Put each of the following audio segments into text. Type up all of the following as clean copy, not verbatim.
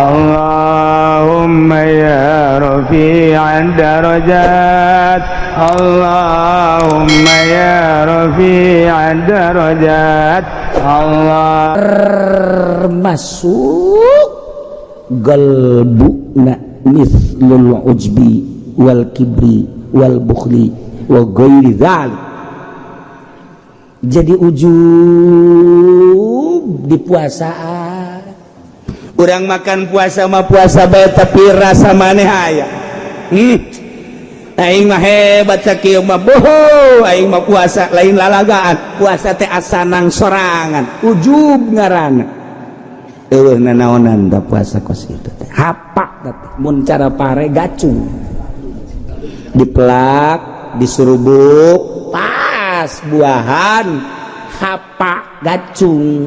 اللهم يا رفيع الدرجات، اللهم يا رفيع الدرجات، الله. Termasuk galbuna مثل العجب والكبر والبخل وغير ذلك. Jadi ujub di puasaan. Urang makan puasa mah puasa bae, tapi rasa maneh aya. Aing mah hebat sakieu mah, boho aing mah puasa lain lalagaan, puasa teh asanang sorangan. Ujub ngaranna. Eueuh nanaonan da puasa kos itu teh. Hapak teh mun cara pare gacung. Dipelak, disurubuk, pas buahan. Hapak gacung.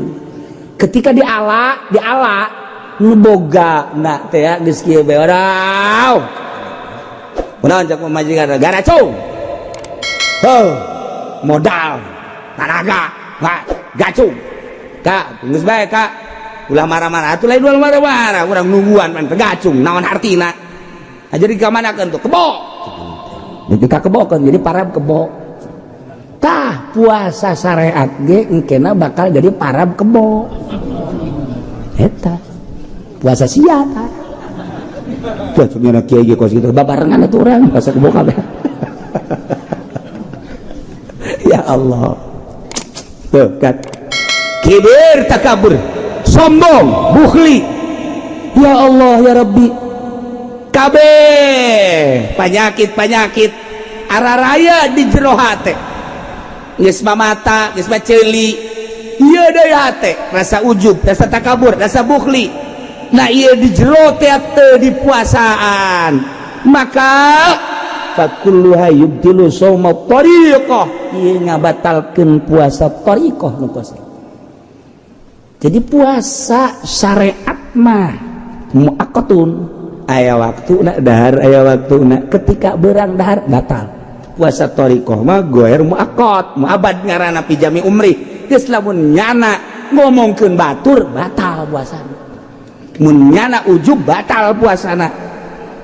Ketika diala, diala nu boga na teh ya geus kieu bae oraw. Kunaon cak pamajikan garacung? Heuh, modal, tanaga, gacung. Kak, geus bae kak. Ulah marah-marah, atuh lain ulah marah-marah, urang nungguan man gacung, naon hartina? Nah, jadi kamanakeun tuh? Kebo. Jadi ka kebo kan, jadi parab kebo. Tah puasa syariat ge engkena bakal jadi parab kebo. Eta puasa sia tah. Tuh cenah kiai ge kos kitu. Babarengan atuh urang puasa kebo kabeh. Ya Allah. Tuh kan. Kibir, takabur, sombong, bukhli. Ya Allah ya Rabbi. Kabeh penyakit-penyakit araraya di jero hate. Geus mata, geus mah ceuli. Ieu deui hate, rasa ujub, rasa takabur, rasa bukhli. Nah, ieu di jero teh teu dipuasaan. Maka فكلها يبطل صوم الطريقة, ieu ngabatalkeun puasa thariqah nu kos. Jadi puasa syariat mah muaqqatun, aya waktu nak dahar, aya waktu nak. Ketika berang dahar batal. Puasa thariqah mah غير muaqqat, muabbad ngaranna في جميع عمره. Geus lamun nyana ngomongkeun batur, batal puasana. Mun nyana ujub, batal puasana.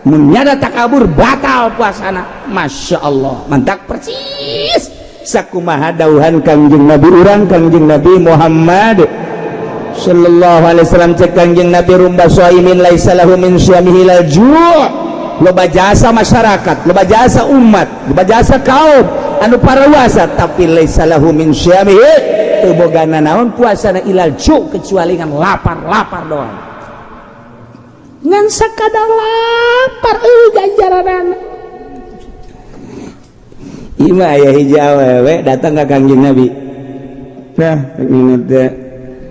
Mun nyana takabur, batal puasana. Masya Allah, mantap persis sakumaha dauhan Kangjeng Nabi urang, Kangjeng Nabi Muhammad sallallahu alaihi wasallam. Cek Kangjeng Nabi, رب صائم ليس له من صيامه إلا الجوع. Loba jasa masyarakat, loba jasa umat, loba jasa kaum anu parawasa, tapi ليس له من صيامه, teu boga naon puasana, إلا الجوع, kecuali ngan lapar-lapar doang, ngan sakadar lapar euy ganjaranana. Ima aya hiji awewe datang ka Kangjeng Nabi. Nah, ingat teh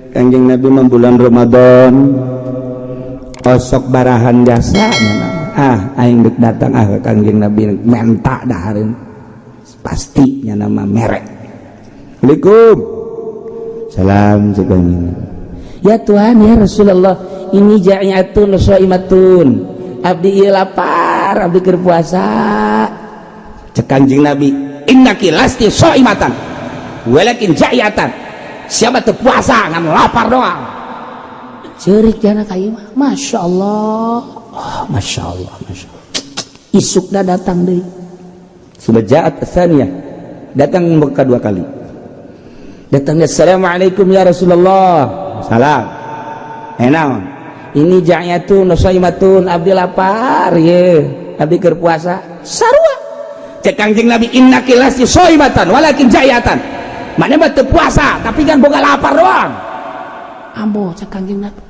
Kangjeng Nabi mah bulan Ramadan osok barahan jasa. Ah, aing dek datang ah ke Kangjeng Nabi menta dahareun. Pasti nya nama merek. Assalamualaikum. Salam cek Kangjeng Nabi. Ya Tuhan, ya Rasulullah, إني جائعة صائمة, abdi ieu lapar, abdi keur puasa. Cek Kangjeng Nabi, إنك لست صائمة ولكن جائعة. Siapa teu puasa, ngan lapar doang. Ceurik jana ka ieu mah. Masya Allah, oh, Masya Allah, Masya Allah. Isukna datang deui. Sudah جاءت الثانية, datang kedua kali. Datangnya, "Assalamualaikum ya Rasulullah." Salam. Eh, naon? إني جائعة صائمة, abdi lapar ye, abdi keur puasa. Sarua. Cek Kangjeng Nabi, إنك لست صائمة ولكن جائعة. Mana mah teu puasa, tapi kan boga lapar doang. Ambo, cek Kangjeng Nabi.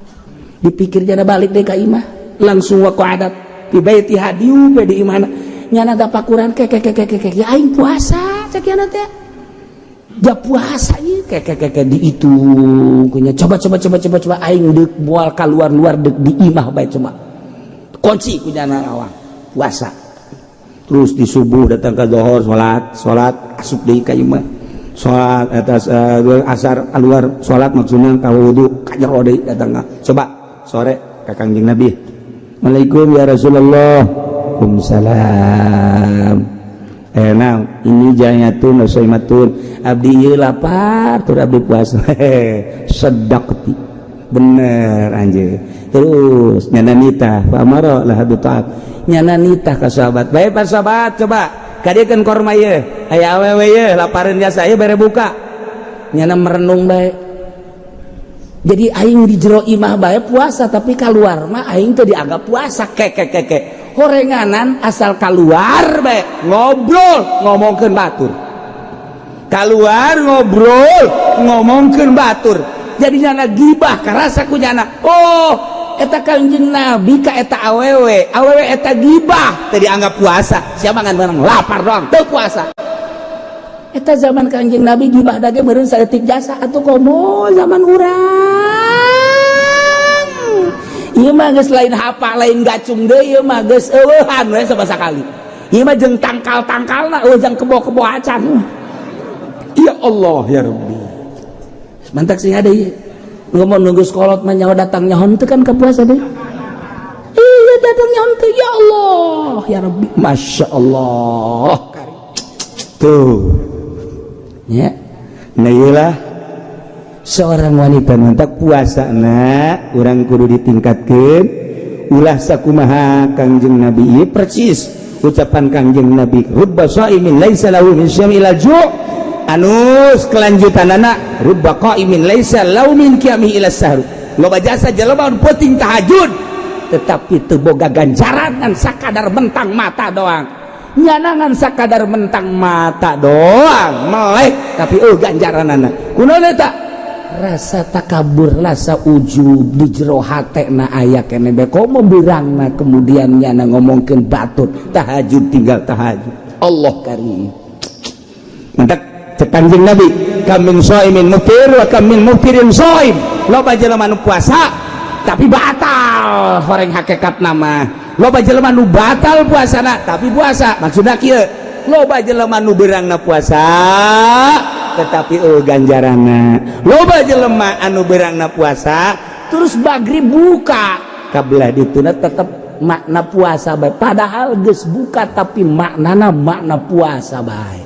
Dipikir jana, balik deh ka imah, langsung وقعدت في بيتها, dieu di imahna. Nyana tapakuran ke ke ke ke ke, ya aing puasa, cek nyana teh. Ja puasa ieu ke ke ke ke, dihitung kunya. Coba coba coba coba coba, aing deuk moal keluar luar, deuk di imah bae, coba kunci ku nyana awang puasa. Terus di subuh datang ke dohor, salat, salat, asup deui ka imah, salat atas asar keluar salat, maksudnya ka wudu, ka jero deui datang. Coba sore ka Kangjeng Nabi. "Assalamualaikum ya Rasulullah." "Waalaikumsalam." "Eh, naon?" "إني جائعة صائمة, abdi ieu lapar tur abdi puasa." "صدقت, bener anjeun." Terus nyana nitah, fa amara laha bi ta'am, nyana nitah ka sahabat bae. Pak sahabat, coba kadiekeun korma ieu, aya awewe ieu lapareun jasa ieu, bere buka. Nyana merenung bae. Jadi aing di jero imah bae puasa, tapi keluar mah aing teu dianggap puasa. Keke keke horenganan asal keluar bae ngobrol ngomongkeun batur, keluar ngobrol ngomongkeun batur, jadi nyana gibah karasa ku nyana. Oh, eta Kanjeng Nabi ka eta awewe, awewe eta gibah teu dianggap puasa. Siapa ngan menang lapar doang teu puasa. Eta zaman Kanjeng Nabi gibah dage meureun saeutik jasa atuh, komo zaman urang ieu mah geus lain hapa, lain gacung deui, ieu mah geus eueuhan we sama sakali. Ieu mah jeung tangkal-tangkalna eueuh, jang kebo-kebo acan. Ya Allah ya Rabbi. Mantak sing ada ieu ngomong nunggu sekolot mah nyawa datang nyaho teu kan ka puasa deui. Iya, datang nyaho teu. Ya Allah ya Rabbi. Masya Allah tuh. Ya. Nah, iyalah seorang wanita mantak puasa na urang kudu ditingkatkan, ulah sakumaha Kangjeng Nabi ieu. Persis ucapan Kangjeng Nabi, rubba shaimin laisa lahu min syami ila ju', anus kelanjutan anak, rubba qaimin laisa lahu min qiyamihi ila sahru. Loba jasa jelema nu penting tahajud tetapi teu boga ganjaran, ngan sakadar mentang mata doang. Nyanangan sakadar mentang mata doang melek, tapi oh, ganjaran anak kunaon eta? Rasa takabur, rasa ujub di jero hatena aya keneh bae, komo beurangna kemudian nyana ngomongkeun batur, tahajud tinggal tahajud. Allah karim. Mantak cek Kanjeng Nabi, kam min shaimin muftir wa kam min muftirin shaim. Loba jelema nu puasa tapi batal horeng hakikat nama, loba jelema nu batal puasana tapi puasa. Maksudna kieu, loba jelema nu beurangna puasa tetapi oh, ganjaranna. Loba jelema anu beurangna puasa terus magrib buka kabelah dituna tetep makna puasa bae, padahal geus buka tapi maknana makna puasa bae.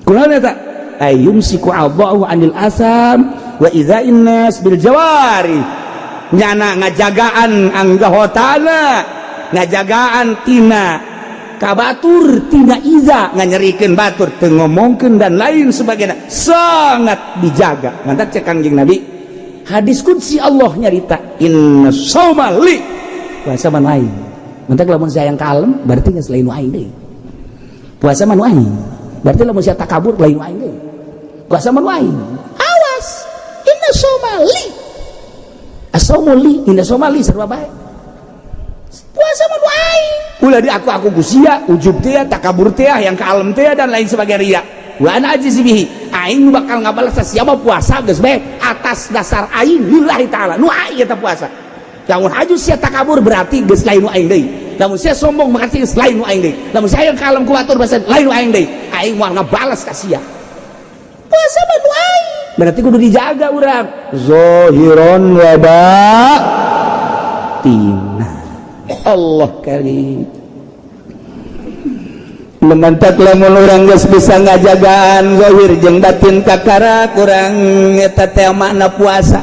Kunaon eta? Ayumsiku Allahu anil asam wa idza'in nas bil jawari. Nyana ngajagaan anggahotana, ngajagaan tina kabatur, tina iza, nganyerikeun batur, teu ngomongkeun dan lain sebagainya, sangat dijaga. Mantak cek Kangjeng Nabi, hadis qudsi, Allah nyarita, inna shauma li, puasa mah nu aing. Mantak lamun saya yang kalem berarti geus lain nu aing deui. Puasa mah nu aing, berarti lamun sia takabur lain nu aing deui. Puasa mah nu aing, awas, inna shauma li, asaumu li, inna shauma li, sarua bae. Puasa mah nu aing. Ulah di aku ku sia, ujub teh, takabur teh, yang kalem teh, dan lain sebagainya, ria. Wa ana ajzi bihi, aing bakal ngabalas siapa. Puasa geus bae atas dasar aing lillahi taala, nu aing eta puasa. Lamun haju sia takabur berarti geus lain nu aing deui. Lamun sia sombong berarti geus lain nu aing deui. Lamun sia yang kalem ku batur bahasa lain nu aing deui. Aing moal ngabalas ka sia. Puasa mah nu aing, berarti kudu dijaga urang zahiron wa batina. Allah karim. Mantak lamun urang geus bisa ngajagaan zahir jeung batin kakara kurang, eta teh makna puasa.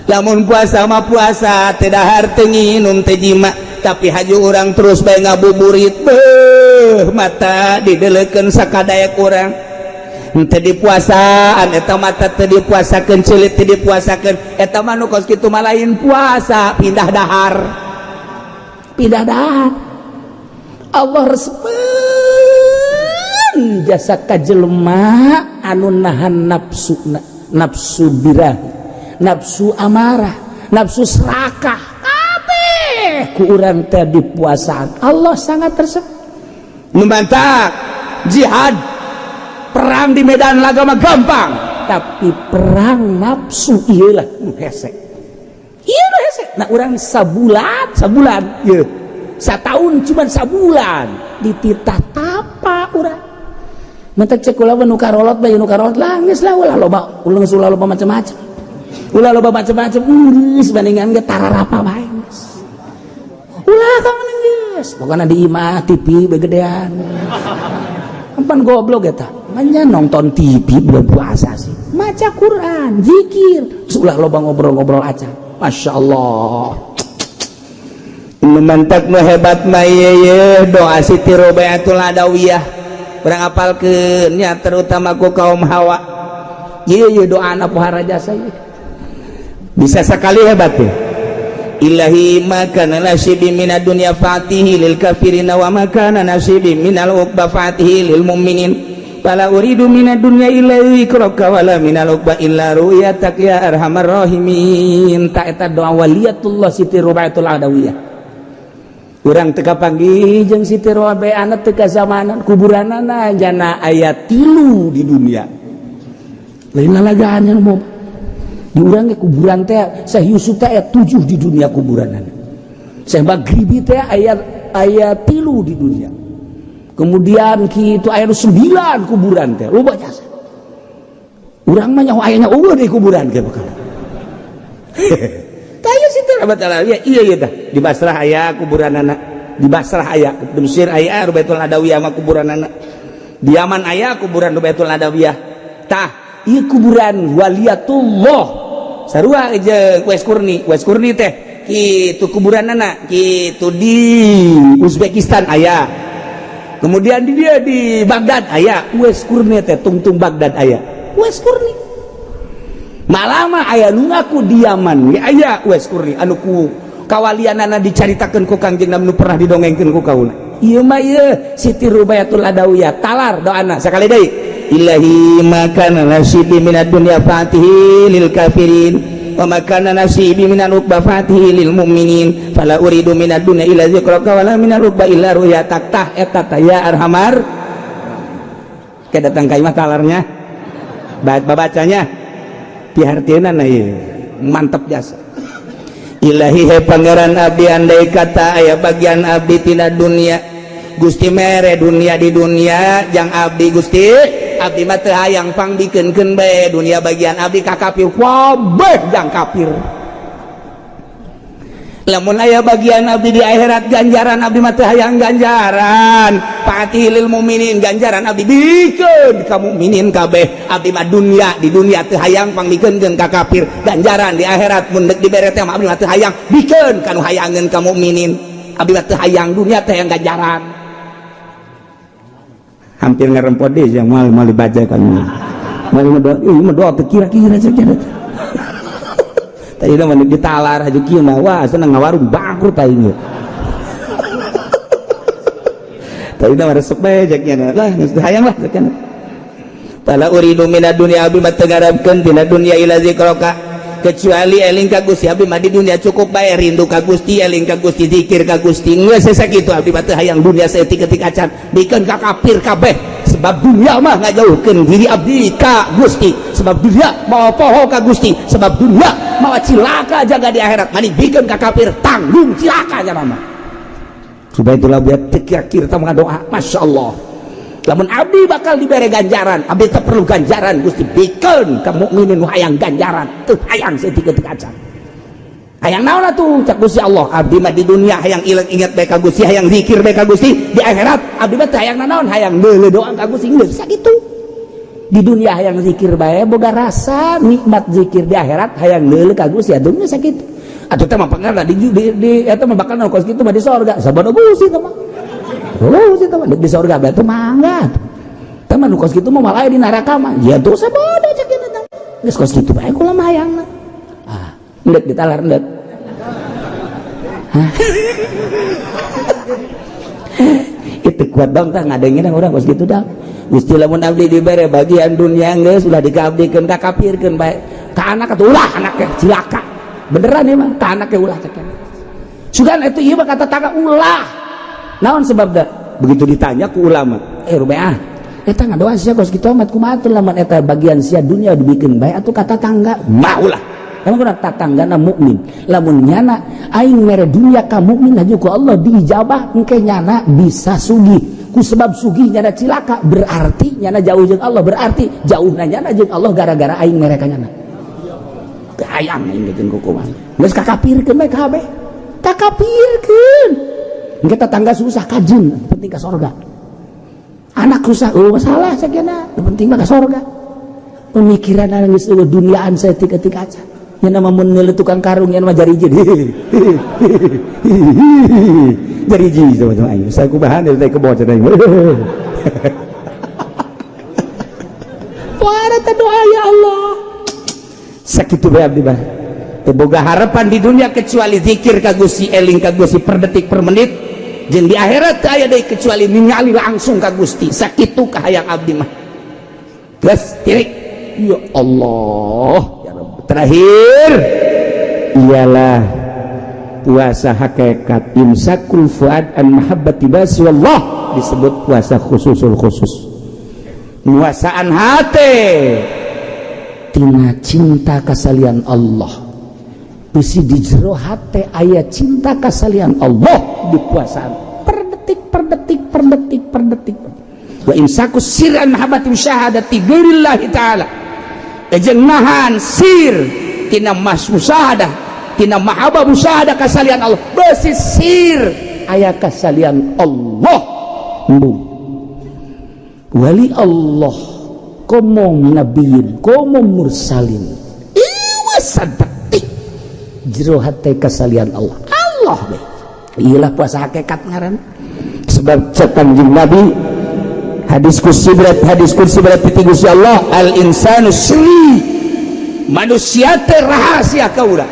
Lamun puasa mah puasa teu dahar, teu nginum, teu jima, tapi haju urang terus bae ngabuburit, beuh, mata dideleukeun sakadaya kurang. Teu dipuasaan eta mata, teu dipuasakeun ceulit, teu dipuasakeun. Eta mah nu kos kitu mah lain puasa, pindah dahar. Pindah dahar. Allah resepeun jasa ka jelema anu nahan nafsu, nafsu birahi, nafsu amarah, nafsu serakah, kabeh ku urang teh dipuasaan. Allah sangat resep. Memantap jihad, perang di medan laga mah gampang, tapi perang nafsu iyalah nu hese, iya nu hese. Nah, urang sabulan sabulan ieu satahun cuman sabulan dititah tapa urang. Mentek cek kula nu karolot bae, nu karolot lah geus lah, ulah loba, ulah geus, ulah loba macam-macam, ulah loba macam-macam, geus bandingan ge tararapa bae geus. Ulah kamu geus pokokna di imah TV begedean. Pan goblok eta manya nonton TV belum puasa sih. Maca Quran, zikir, ulah loba ngobrol-ngobrol aja. Masya Allah. Nu mantak nu hebat mah ieu doa Siti Robiatul Adawiyah. Urang apalkeun nya, terutama ku kaum hawa. Ieu ieu doana pohara jasa ieu. Bisa sekali hebat ya. Ilahi ma kana nasibi minad dunya fatihi lil kafirina wa ma kana nasibi minal uqba fatihi lil mu'minin. Fala uridu minad dunya illa dzikraka wala minal uqba illa ru'yatak ya arhamar rahimin. Ta eta doa waliyatullah Siti Rubatul Adawiyah. Urang teu kapanggih jeung Siti Rubaiyah teu kazamanan, kuburanana jana aya 3 di dunia. Lain lalagaan yang mau di urang ge kuburan teh Syekh Yusuf teh aya 7 di dunia kuburanana. Syekh Maghribi teh aya aya 3 di dunia. Kemudian kitu aya 9 kuburan teh loba jasa. Urang mah nyaho ayana eueuh di kuburan ge bakal. Tah ieu Siti Rubatul Adawiyah ieu ieu tah di Basrah aya kuburanana, di Basrah aya, di Mesir aya Rubatul Adawiyah mah kuburanana. Di Yaman aya kuburan Rubatul Adawiyah. Tah ieu kuburan waliyatullah sarua jeung Uwais Qurni. Uwais Qurni teh kitu kuburanana kitu di Uzbekistan aya. Kemudian di dia di Baghdad aya Uwais Qurni teh, tungtung Baghdad aya Uwais Qurni. Malama aya nu ngaku di Yaman ge aya Uwais Qurni anu ku kawalianana dicaritakeun ku Kangjeng Nabi nu pernah didongengkeun ku kaula. Ieu mah ieu Siti Rubayatul Adawiyah talar doana sakali deui. Ilahi ma kana nasibi minad dunya fatihi lil kafirin wa ma kana nasibi minal uqba fatihi lil mu'minin fala uridu minad dunya illa dzikraka wala minal uqba illa ru'yatak. Tah eta tah ya arhamar. Ke datang ka imah talarnya babacanya pihartieunana ieu mantep jasa. Ilahi he pangeran abdi, andai kata aya bagian abdi tina dunia, Gusti mere dunia di dunia jang abdi Gusti, abdi mah teu hayang, pangbikeunkeun bae dunia bagian abdi ka kafir kabeh jang kafir. Lamun aya bagian abdi di akhirat ganjaran, abdi mah teu hayang ganjaran, fatihi lil mukminin, ganjaran abdi bikeun ka mukminin kabeh. Abdi mah dunia di dunia teu hayang, pangbikeunkeun ka kafir. Ganjaran di akhirat mun deuk dibere teh mah abdi mah teu hayang, bikeun ka nu hayangeun ka mukminin. Abdi mah teu hayang dunia teh hayang ganjaran. Hampir ngerempot deh yang mal mal dibaca kan mal doa ini mah doa teu kira-kira saja. Tadi mah ditalar aja kieu mah, wah seneng ngawarung bangkrut aing. Tadi mah resep bae jaknya lah geus hayang lah jaknya. Fala uridu minad dunya, abdi mah teu ngarepkeun tina dunya illa dzikraka, kecuali eling ka Gusti. Abdi mah di dunia cukup bae rindu ka Gusti, eling ka Gusti, zikir ka Gusti, geus sakitu. Abdi mah teu hayang dunia saeutik-eutik acan, bikeun ka kafir kabeh, sebab dunia mah ngajauhkeun diri abdi ka Gusti, sebab dunia mawa poho ka Gusti, sebab dunia mawa cilaka jaga di akhirat. Mani bikeun ka kafir, tanggung cilaka nya mah. Supaya itulah biar kira-kira kita doa, Masya Allah, lamun abdi bakal diberi ganjaran, abdi tak perlu ganjaran Gusti, bikeun ka mukminin nu hayang ganjaran, teu hayang saeutik-eutik acan. Hayang naon atuh cak Gusti Allah? Abdi mah di dunia hayang ilang ingat bae ka Gusti, hayang zikir bae ka Gusti. Di akhirat abdi mah teu hayang nanaon, hayang deuleu doa ka Gusti, geus sakitu. Di dunia hayang zikir bae boga rasa nikmat zikir, di akhirat hayang deuleu ka Gusti, atuh geus sakitu. Atuh teh mah pangarna di eta mah bakal kos kitu mah di sorga sabodo Gusti teh mah. Oh, Gusti teh mah di sorga bae teh mangga. Teh mah nu kos kitu mah malah di neraka mah. Ya tuh sabodo cek ieu teh. Geus kos kitu bae kula mah hayangna. Ah, endek ditalar endek. Hah? Itu kuat bang tah ngadengin urang kos kitu dah. Gusti, lamun abdi dibere bagian dunia geus ulah dikaabdikeun ka kafirkeun bae. Ka anak atuh ulah, anaknya cilaka. Beneran ya mah ka anaknya ulah cek. Sugan itu ieu mah kata tangga ulah. Naon sebabna? Begitu ditanya ku ulama, eh rubeah eta ngadoa sia kos kitu amat kumaha atuh lamun eta bagian sia dunia dibikeun bae atuh kata tangga mah ulah. Emang kuna tatanggana mukmin. Lamun nyana aing mere dunia ka mukmin aja ku Allah diijabah, engke nyana bisa sugih. Ku sebab sugih nyana cilaka, berarti nyana jauh jeung Allah, berarti jauhna nyana jeung Allah gara-gara aing mere ka nyana. Teu hayang aing ngeukeun ku kumaha. Geus kakapirkeun bae kabeh. Kakapirkeun. Engke tetangga susah kajeun, penting ka sorga. Anak susah, oh masalah sakiana, penting mah ka sorga. Pemikiran geus eueuh duniaan saeutik-eutik aja. Nya nama mun ngeuleuh tukang karung, nya mah jari jari sama sama aing. Saya kubahan dari teh kebo cenah aing. Puara teh doa, ya Allah. Sakitu bae abdi mah. Teu boga harapan di dunia kecuali zikir ka Gusti, eling ka Gusti per detik per menit. Jeung di akhirat teu aya deui kecuali ningali langsung ka Gusti. Sakitu kahayang abdi mah. Geus tirik. Ya Allah, ya Rabb. Terakhir ialah puasa hakikat, imsakul fuad an mahabbati basi wallah, disebut puasa khususul khusus, nguasaan hati tina cinta kasalian Allah. Bisi di jero hate aya cinta kasalian Allah, dipuasaan per detik, per detik, per detik, per detik. Wa imsaku sir an mahabbati musyahadati ghairillahi ta'ala, jeung nahan sir tina mas musyahadah, tina mahabbah musyahadah kasalian Allah. Besi sir aya kasalian Allah. Embung wali Allah, komo nabiyin, komo mursalin, iwa sadetik jero hate kasalian Allah, Allah be. Iyalah puasa hakikat ngaran. Sebab cek Kanjeng Nabi, hadis kursi berat, hadis kursi berat ti Gusti Allah, al insanu sri, manusia teh rahasia kaula.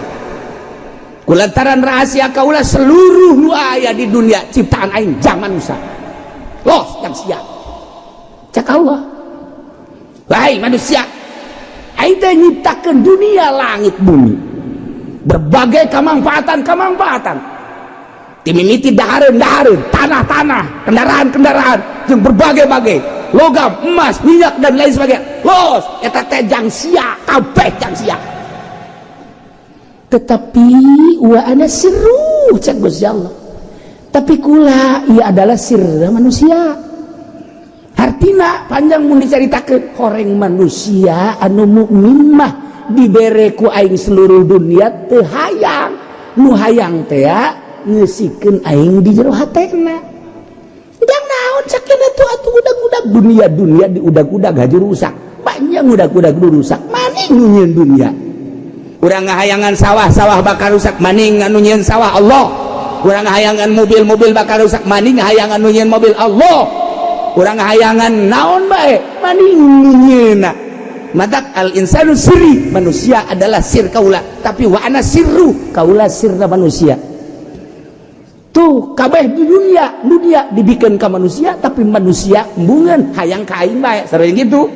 Kulantaran rahasia kaula, seluruh nu aya di dunia ciptaan aing jang manusia los yang siap. Cek Allah, wahai manusia, aing teh nyiptakeun dunia, langit, bumi, berbagai kemanfaatan-kemanfaatan, timimiti dahareun dahareun, tanah-tanah, kendaraan-kendaraan, jeung berbagai-bagai logam, emas, minyak, dan lain sebagainya, los eta teh jang sia kabeh, jang sia. Tetapi wa ana sirru, cek Gusti Allah, tapi kula ia adalah sirra manusia. Artina panjang mun dicaritakeun. Horeng manusia anu mukmin mah dibere ku aing seluruh dunia teu hayang, nu hayang teh ngeusikeun aing di jero hatena. Jang naon sakina tuh atuh udag-udag dunia? Dunia di udag-udag haji rusak, panjang udag-udag rusak, maning nu nyieun dunia. Urang ngahayangan sawah, sawah bakal rusak, maning anu nyieun sawah? Allah. Urang ngahayangan mobil, mobil bakal rusak, maning ngahayangan nu nyieun mobil? Allah. Urang ngahayangan naon bae, maning nu nyieunna? Matak al insanu siri, manusia adalah sir kaula, tapi wa ana sirru, kaula sirna manusia. Tuh kabeh di dunia, dunia dibikin ke manusia, tapi manusia embungeun hayang ka aing bae, sering gitu.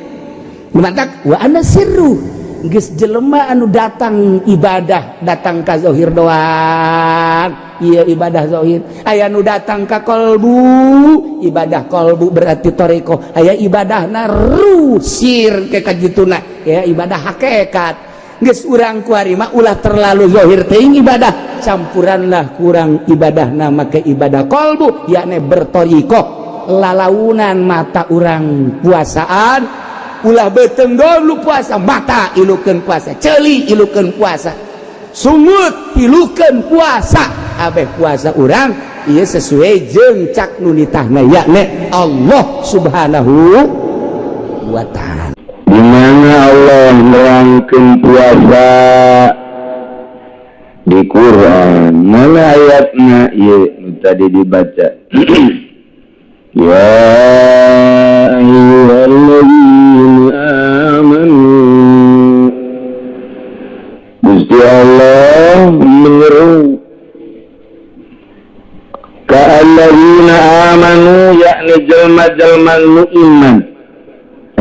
Matak wa ana sirru. Geus jelema anu datang ibadah, datang ka zahir doang, iya ibadah zahir. Aya nu datang ka kolbu, ibadah kolbu berarti toreko. Aya ibadah ruh, sir ke kajituna ya, ibadah hakikat. Geus urang kuari mah ulah terlalu zahir teuing ibadah, campuranlah kurang ibadah nama ke ibadah kolbu, yakni bertorikoh lalaunan. Mata urang puasaan, ulah beteng dulu puasa, mata ilukeun puasa, ceuli ilukeun puasa, sungut ilukeun puasa, abeh puasa urang ieu sesuai jeung cak nu nitahna, yakni Allah Subhanahu wa Ta'ala. Di mana Allah nerangkeun puasa di Quran? Mana ayatna? Ieu nu tadi dibaca, ya ayyuhalladzina amanu. Gusti Allah menyeru ka alladzina amanu, yakni jelma-jelma nu iman.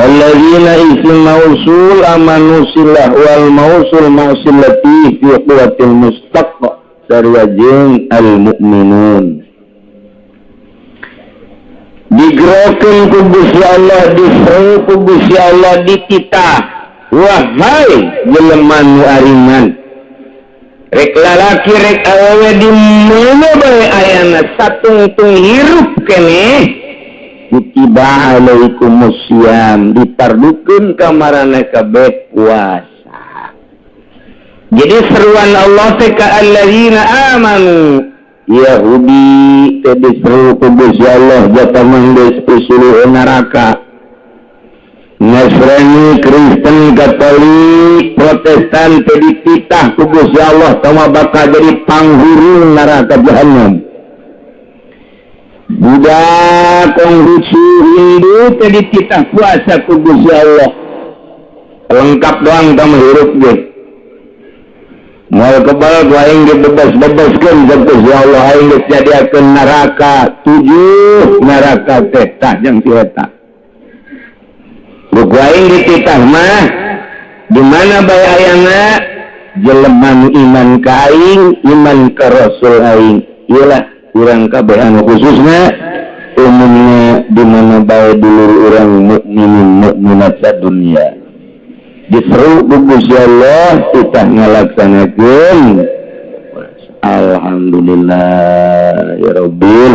Alladzina isim mausul amanu silah, wal mausul mausulati fi quwwatil mustaq, sarua jeung al mu'minun. Digerokeun ku Gusti Allah, diseru ku Gusti Allah, dititah, wahai jelema nu ariman, rek lalaki rek awewe, di mana bae ayana, satungtung hirup keneh, kutiba alaikumusiyam, dipardukeun ka maraneh kabeh puasa. Jadi seruan Allah teh ka alladzina amanu. Yahudi teh diseru ku Gusti Allah, jatah geus usuluh neraka. Nasrani, Kristen, Katolik, Protestan teh dititah ku Gusti Allah tama bakal jadi panghurung neraka jahanam. Buddha, Konghucu, Hindu teh dititah puasa ku Gusti Allah. Lengkap doang tama hirup ge. Moal kebal ku aing dibebas-bebaskeun ku Gusti Allah, aing geus nyadiakeun neraka tujuh neraka teh tah jeung ti eta. Buku aing dititah mah di mana bae ayana jelema nu iman ka aing, iman ka Rasul aing. Iyalah urang kabeh anu khususna umumnya di mana bae dulur urang mukminin mukminat sadunia. Diseru ku Gusti Allah titah ngalaksanakeun. Alhamdulillah ya Rabbil.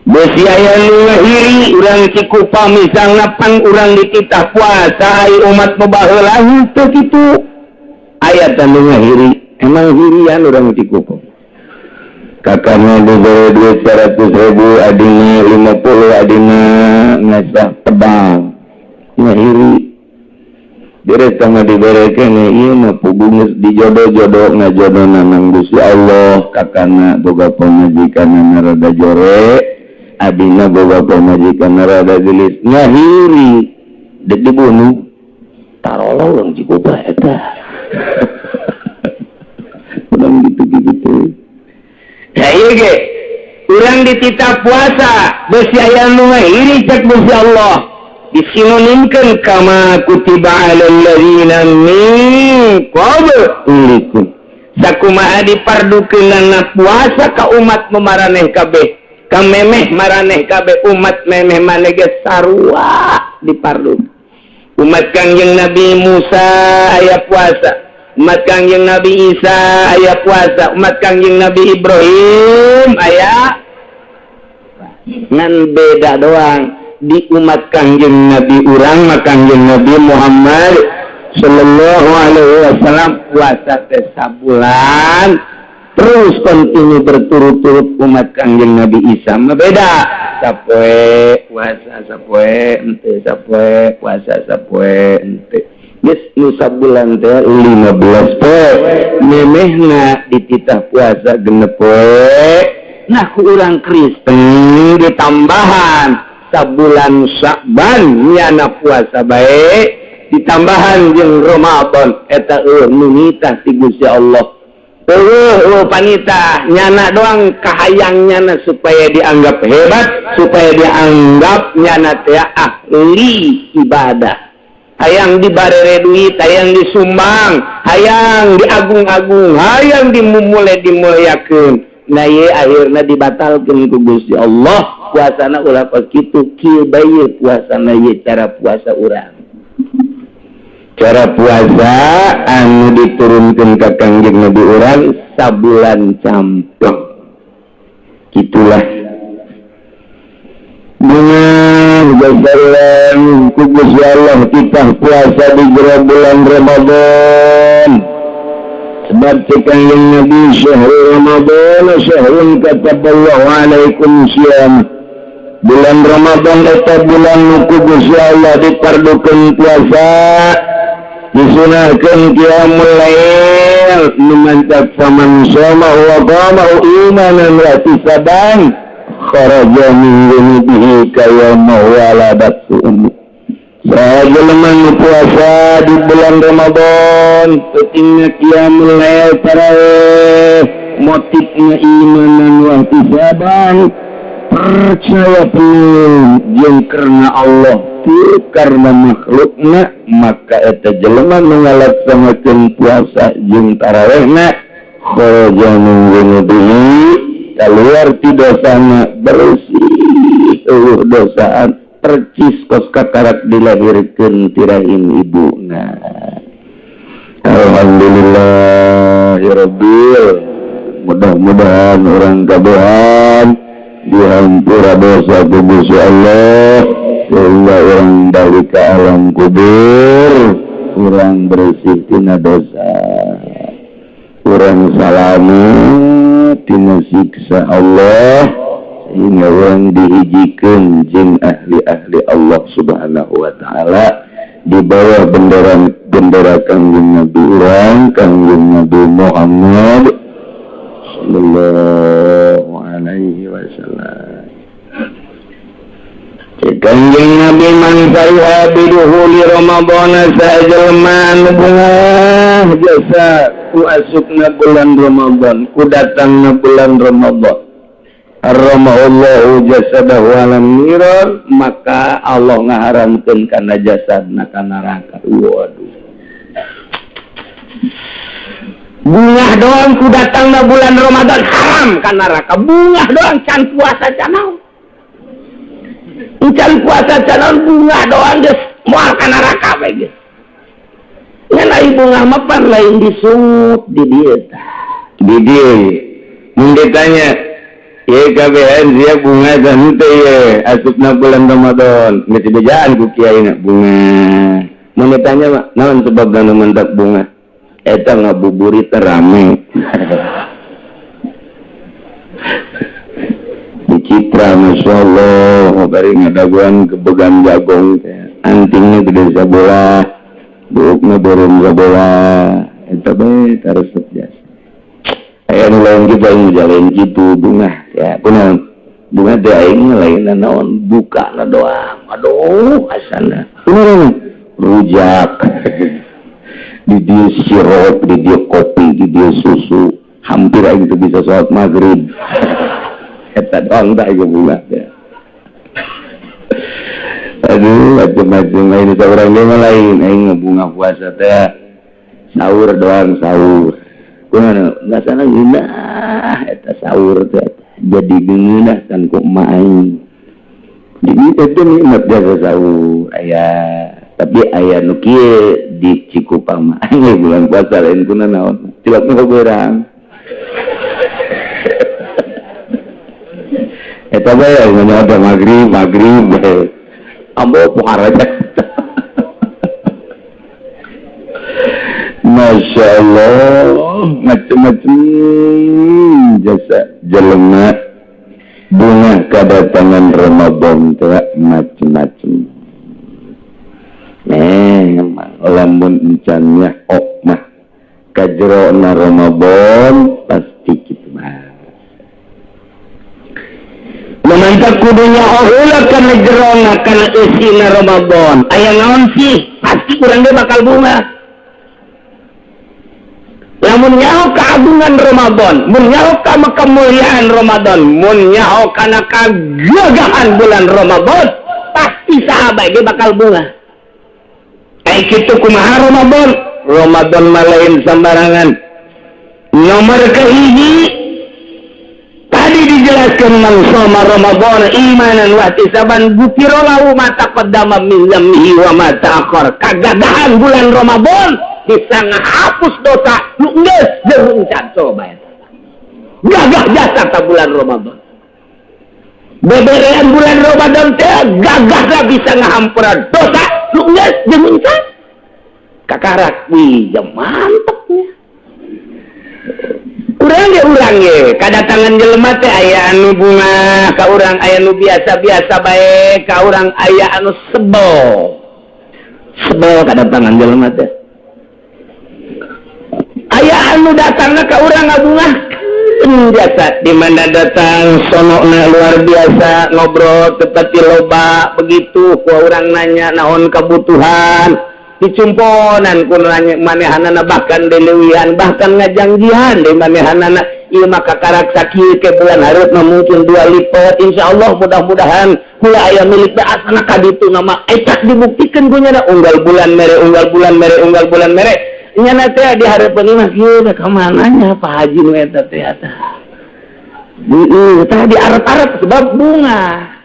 Besi aya nu ngahiri urang Cikupa misalna pan urang dititah puasa ai umat nu baheula henteu kitu. Aya teh nu ngahiri, emang hirian urang Cikupa. Kakaknya diberi duit 100 ribu, adina 50, adina ngasah pedang ngahiri. Dire sama diberi kene ieu mah puguh geus dijodoh-jodoh ngajodona nang Gusti Allah. Kakana boga pamajikan rada jore, adina boga pamajikan rada gelis, ngahiri dek dibunuh. Tarolah urang Cikupa eta. Urang gitu-gitu. Ya ieu ge urang dititah puasa besi aya nu ngahiri cek Gusti Allah disinonimkeun kama kutiba alal ladzina min qablikum. Sakumaha dipardukeunana puasa ka umat nu maraneh kabeh, ka memeh maraneh kabeh, umat memeh maneh ge sarua dipardu. Umat Kangjeng Nabi Musa aya puasa, umat Kangjeng Nabi Isa aya puasa, umat Kangjeng Nabi Ibrahim aya, ngan beda doang di umat Kangjeng Nabi urang mah Kangjeng Nabi Muhammad sallallahu alaihi wasallam puasa teh sabulan terus kontinu berturut-turut. Umat Kangjeng Nabi Isa mah beda, sapoe puasa sapoe henteu, sapoe puasa sapoe henteu. Geus nu sabulan teh 15 poe, memehna dititah puasa 6 poe. Nah, ku urang Kristen ditambahan sabulan Sya'ban nyana puasa bae, ditambahan jeung Ramadan eta eueuh nu nitah ti Gusti Allah. Eueuh panita nyana doang kahayang nyana supaya dianggap hebat, supaya dianggap nyana teh ahli ibadah, hayang dibarere duit, hayang disumbang, hayang diagung-agung, hayang dimumule dimuliakeun. Nah, ye akhirna dibatalkeun ku Gusti Allah puasana ulah kos kitu, kieu bae puasana. Ye cara puasa urang, cara puasa anu diturunkan ke Kangjeng Nabi urang sabulan campleng gitulah. Dengan jalan ku Gusti Allah kita puasa di jero bulan Ramadan, sebab cek Kangjeng Nabi, syahrul Ramadan syahrun kataballahu alaikum siyam. Bulan Ramadan eta bulan nu ku Gusti Allah dipardukeun puasa, disunahkeun qiyamul lail. Nu mantap faman shoma wa qama imanan wa ihtisaban kharaja min dzunubihi kayawma waladatu ummu. Saha jelema nu puasa di bulan Ramadan, pentingna qiyamul lail, tarawih, motifnya imanan wa ihtisaban, percaya penuh jeung karena Allah teu karena makhlukna, maka eta jelema nu ngalaksanakeun puasa jeung tarawehna kharaja min dzunubihi, keluar ti dosana, bersih, eueuh dosaan, percis kos kakarak dilahirkeun ti rahim ibuna. Alhamdulillah ya Rabbil, mudah-mudahan urang kabehan dihampura dosa ku Gusti Allah sehingga urang balik ke alam kubur urang bersih tina dosa, urang salamet tina siksa Allah. Sehingga urang dihijikeun jeung ahli-ahli Allah Subhanahu wa taala di bawah bendera Kangjeng Nabi urang, Kangjeng Nabi Muhammad sallallahu alaihi wasallam. Kangjeng Nabi man fariha biduhuli Ramadhan sajelma anu bungah jasa ku asupna bulan Ramadan, ku datangna bulan Ramadan. Harramallahu jasadahu alam niran, maka Allah ngaharamkeun kana jasadna ka neraka. Waduh. Bungah doang ku datangna bulan Ramadan haram ka neraka. Bungah doang can puasa can naon. Can puasa can naon bungah doang geus moal ka neraka we geus. Ngan ai bungah mah pan lain disungut di dieu tah. Di dieu mun ditanya ye KBN dia bunga dan teh ye asupna bulan Ramadan geus dibejaan ku kiai bunga. Mun ditanya mah naon sebabna nu mentak bunga? Eta ngabuburit rame. Di Citra Masya Allah bari ngadaguan kebegan jagong teh antingnya gede sabola, buukna beureum sabola, eta bae taresep jasa. Aya nu lain kitu aing lain kitu bunga ya kunaon bunga teh aing lain naon bukana doang aduh asana kunaon rujak di dieu sirup di dieu kopi di dieu susu hampir aing teu bisa salat maghrib eta doang tah ieu bunga teh aduh macam-macam lain itu urang deui mah lain aing bunga puasa teh sahur doang sahur nggak sana ngeunah eta sahur teh jadi ngeunah kan ku emak aing jadi itu nikmat jasa sahur aya tapi aya nu kieu di Cikupang mah aing bulan puasa lain kuna naon cilok nu beurang eta bae aya ada magrib magrib bae ambo pohara aja. Masya Allah, macam-macam jasa jelema bunga kedatangan Ramadan teh macam-macam. Lamun encan nyaho mah kajerona Ramadan pasti kitu mah. Memantap kudu nyaho heula kana jerona kana eusina Ramadan. Aya naon sih? Pasti urang ge bakal bunga. Lamun nyaho keagungan Ramadan, mun nyaho ka kemuliaan Ramadan, mun nyaho kana kagagahan bulan Ramadan, pasti sahabat dia bakal bunga. Ai kitu kumaha Ramadan? Ramadan mah lain sembarangan. Nomor kahiji tadi dijelaskan man shoma Ramadan imanan wa ihtisaban gufira lahu ma taqaddama min dzambihi wa ma ta'akhkhar. Kagagahan bulan Ramadan bisa ngehapus dosa nu geus jeung encan coba eta. Gagah jasa ta bulan Ramadan. Beberean bulan Ramadan teh gagahna bisa ngahampura dosa nu geus jeung encan. Kakarak wih ya mantepnya. Urang ge kadatangan jelema teh aya anu bunga ka urang aya nu biasa-biasa bae ka urang aya anu sebel. Sebel kadatangan jelema teh. Aya anu datangna ka urang ngabungahkeun biasa di mana datang sonokna luar biasa ngobrol tepati loba begitu ku urang nanya naon kebutuhan dicumponan ku nanya manehanana bahkan dileuwihan bahkan ngajangjihan di manehanana ieu mah kakarak sakieu ke bulan hareupna mungkin 2 lipat insyaallah mudah-mudahan kula aya milik bae asana ka ditu nama eta dibuktikeun ku nya unggal bulan mere unggal bulan mere unggal bulan mere nyana teh di hareupeun mah kieu ka mana nya Pak Haji nu eta teh eta. Heeh, tah di arep-arep sebab bunga.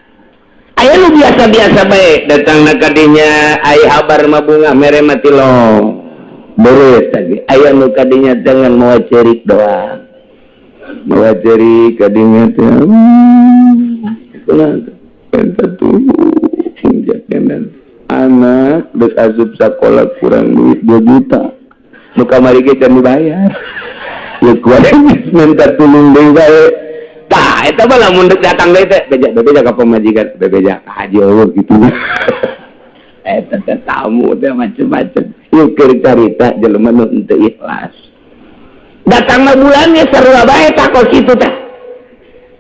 Aya nu biasa-biasa bae datangna ka dinya ai habar mah bunga mere mah tilong. Beres tadi aya nu ka dinya dengan mawa cerik doang. Mawa cerik ka dinya teh. Kunaon eta tuh anak geus asup sakola kurang duit 2 juta. Nu kamari ge can dibayar. Ya kuat minta tulung deui bae. Tah Tah, eta mah lamun dek datang deui teh beja bebeja ka pamajikan, bebeja ka haji eueuh kitu. Eta teh tamu teh macem-macem. Ieu keur carita jelema nu henteu ikhlas. Datangna bulannya sarua bae tah kos kitu teh.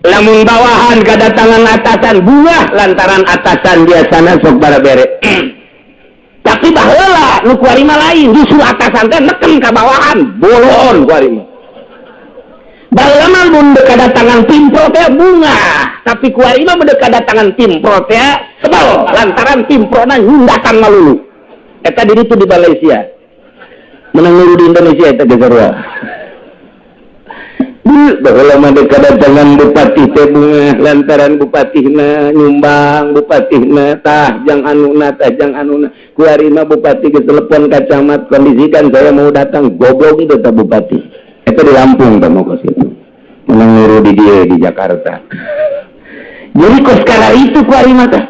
Lamun bawahan kedatangan atasan bungah lantaran atasan biasana sok barabere. Tapi baheula nu kuari mah lain, justru atasan teh neken ka bawahan, bolon kuari mah. Baheula mah mun dek kedatangan pimpro teh bungah, tapi kuari mah mun dek kedatangan pimpro teh sebel lantaran pimprona nyundakan malulu. Eta di ditu di Malaysia. Menang nuru di Indonesia eta geus sarua. Baheula mah dek kedatangan bupati teh bungah lantaran bupatihna nyumbang, bupatihna tah jang anuna, tah jang anuna. Kuari mah bupati geus telepon ka camat, kondisikan saya mau datang, goblok itu tah bupati. Eta di Lampung tah mau kos itu. Menang nuru di dieu di Jakarta. Jadi kos kala itu kuari mah tah.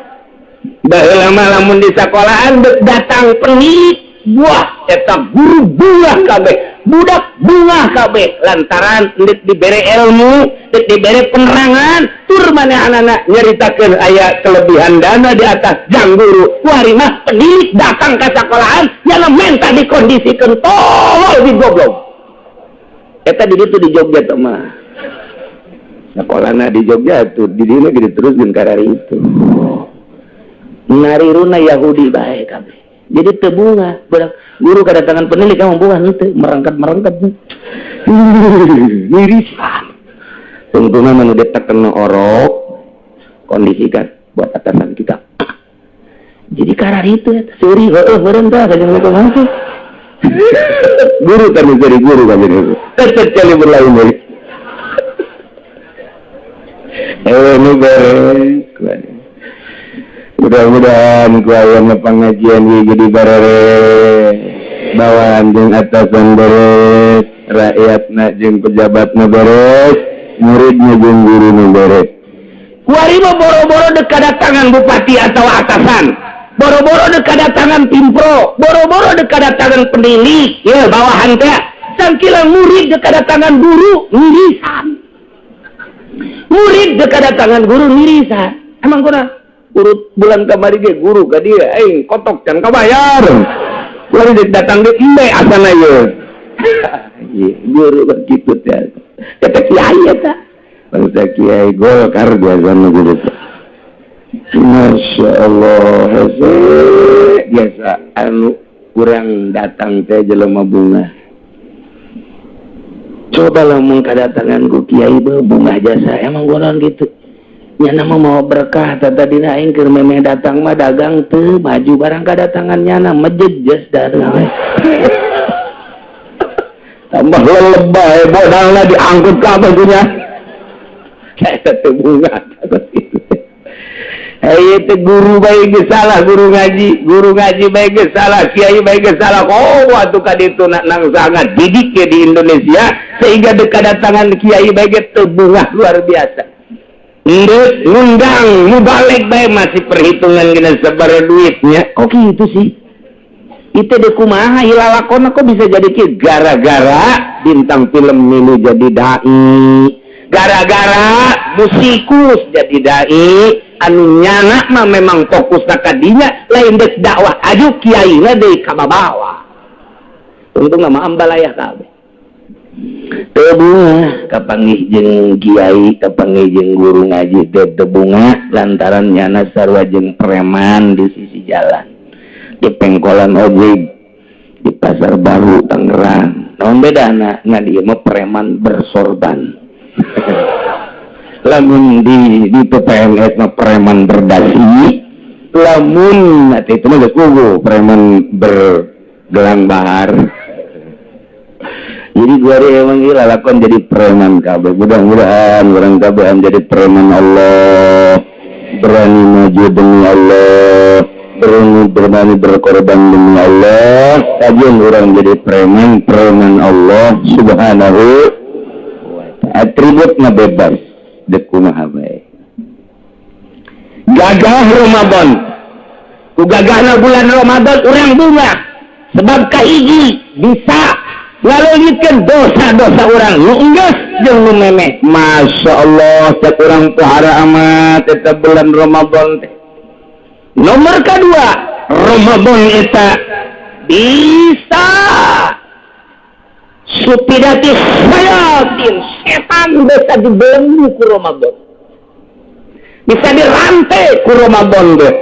Baheula mah lamun di sekolahan dek datang penilik buah eta guru bungah kabeh, budak bungah kabeh lantaran dek dibere ilmu, dek dibere penerangan, tur manehanana nyaritakeun aya kelebihan dana di atas jang guru. Kuari mah penilik datang ke sekolahan nyana menta dikondisikeun tolol di goblok. Eta di ditu di Jogja teh mah. Sekolahna di Jogja tuh di dieu mah gede terus jeung karari itu. Nariruna Yahudi bae kabeh. Jadi teu bungah, budak guru kedatangan penilik kamu bungah henteu, merangkat-merangkat. Mirisan. Tungtungna mah nu diteken orok kondisikan buat atasan kita. Jadi karar itu eta seuri heueuh meureun tah kajeng masuk. Guru kan jadi guru kan jadi. Terkecuali berlain deui. Nu beres. Mudah-mudahan ku ayana pengajian ieu jadi bareres. Bawahan jeung atasan beres, rakyatna jeung pejabatna beres, muridna jeung guruna beres. Kuari mah boro-boro dek kedatangan bupati atau atasan, boro-boro dek kedatangan pimpro, boro-boro dek kedatangan penilik, ya bawahan teh. Sangkila murid dek kedatangan guru mirisan. Murid dek kedatangan guru mirisan. Emang kurang? Urut bulan kamari ge guru ka dieu aing kotok can kabayar. Kuari dek datang di embe asana ye. Ieu guru begitu teh. Kata kiai eta. Bangsa kiai Golkar biasana gitu. Masya Allah, hese biasa anu kurang datang teh jelema bunga. Coba lamun kadatangan ku kiai bungah jasa, emang gonon gitu. Nyana mah mau berkah tata dina aing keur memeh datang mah dagang teu maju barang kadatangan nyana mejejes dagang. Tambah lelebay modalna diangkut kabeh dunya. Eta teh bunga takut itu. Hei itu guru bae geus salah guru ngaji bae geus salah, kiai bae geus salah. Oh, atuh ka ditu nang sangat didik ya di Indonesia sehingga dek kadatangan kiai bae ge teu bungah luar biasa. Ndek ngundang mubalig bae masih perhitungan gina sabar duitnya. Kok gitu sih? Itu dek kumaha ilalakona kok bisa jadi kieu? Gara-gara bintang film milu jadi dai, gara-gara musikus jadi dai, anu nyana mah memang fokus ka dinya lain dek dakwah aju kiaina deui ka babawa. Untung mah ambalayah kabeh. Teu bungah kapanggih jeung kiai, kapanggih jeung guru ngaji teh teu bungah lantaran nyana sarua jeung preman di sisi jalan. Di pengkolan ojek di Pasar Baru Tangerang. Naon bedana? Ngan ieu mah preman bersorban. Lamun di PPNS mah preman berdasi, lamun nanti itu mah geus puguh preman bergelang bahar. Jadi gua emang gila lakon jadi preman kabeh. Mudah-mudahan orang kabeh jadi preman Allah, berani maju demi Allah, berani berani berkorban demi Allah. Kajian orang jadi preman, preman Allah Subhanahu wa ta'ala. Atributna bebas dek kumaha bae. Gagah Ramadan. Ku gagahna bulan Ramadan urang bungah. Sebab kahiji bisa Ngaleungitkeun dosa-dosa urang nu enggeus jeung nu memeh. Masya Allah, cek urang pohara amat eta bulan Ramadan teh. Nomor kedua, Ramadan eta bisa supidati sayatin, setan bisa dibelenggu ku Ramadan, bisa dirantai ku Ramadan deh.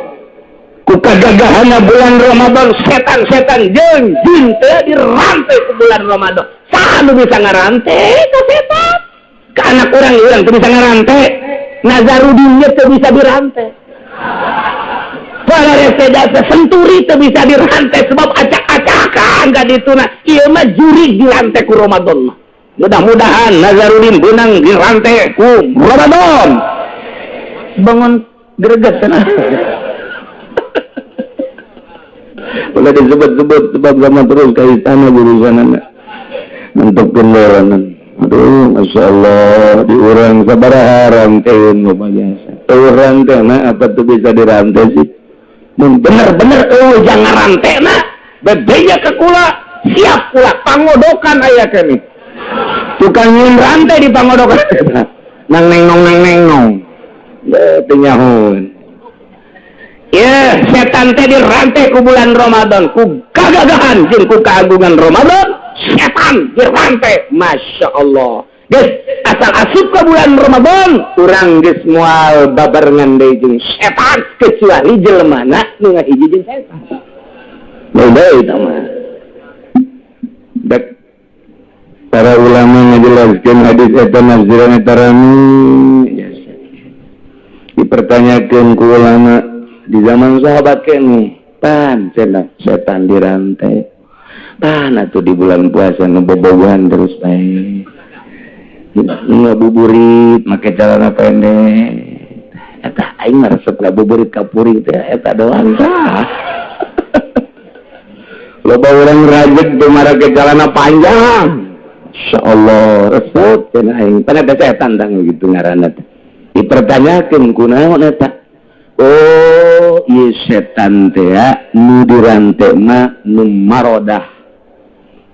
Ku kagagahana bulan Ramadan, setan-setan jeung jin teh dirantai ku bulan Ramadan. Saha nu bisa ngarantai ka setan? Ka anak urang, urang teu bisa ngarantai. Nazarudin teu bisa dirantai. Para Senturi teu bisa dirantai sebab acak-acakan ka dituna. Ieu mah jurig dirantai ku Ramadan mah. Mudah-mudahan Nazarudin benang dirantai ku Ramadan. Bangun greget cenah. Boleh disebut-sebut sebab sama terus ke istana jurusanana. Untuk kendaraan. Aduh, Masya Allah, diurang sabaraha ranteun loba jasa. Urang teh apa tuh bisa dirantai sih? Mun bener-bener eueuh jangan rantai na, bebeja ke kula, siap kula pangodokan aya kene. Tukang nyin rantai di pangodokan. Nang neng nong nang neng nong. Teu nyahoeun. Ya, setan teh dirantai ku bulan Ramadan, ku kagagahan jeung ku keagungan Ramadan, setan dirantai. Masya Allah. Geus, asal asup ke bulan Ramadan, urang geus moal babarengan deui jeung setan kecuali jelemana nu ngahiji jeung setan. Beda eta mah. Dek para ulama ngajelaskeun hadis eta nafsiran eta rame. Dipertanyakeun ku ulama di zaman sahabat kene, pan cenah setan dirantai. Pan atuh di bulan puasa nu bobogohan terus bae. Ngabuburit make celana pendek. Eta aing mah resep ngabuburit ka puring teh eta doang tah. Loba urang rajeg teu marake celana panjang. Insyaallah resep cenah aing. Pan eta setan tang gitu ngaranna teh. Dipertanyakeun kunaon eta? Oh, ieu setan teh nu dirante mah nu marodah.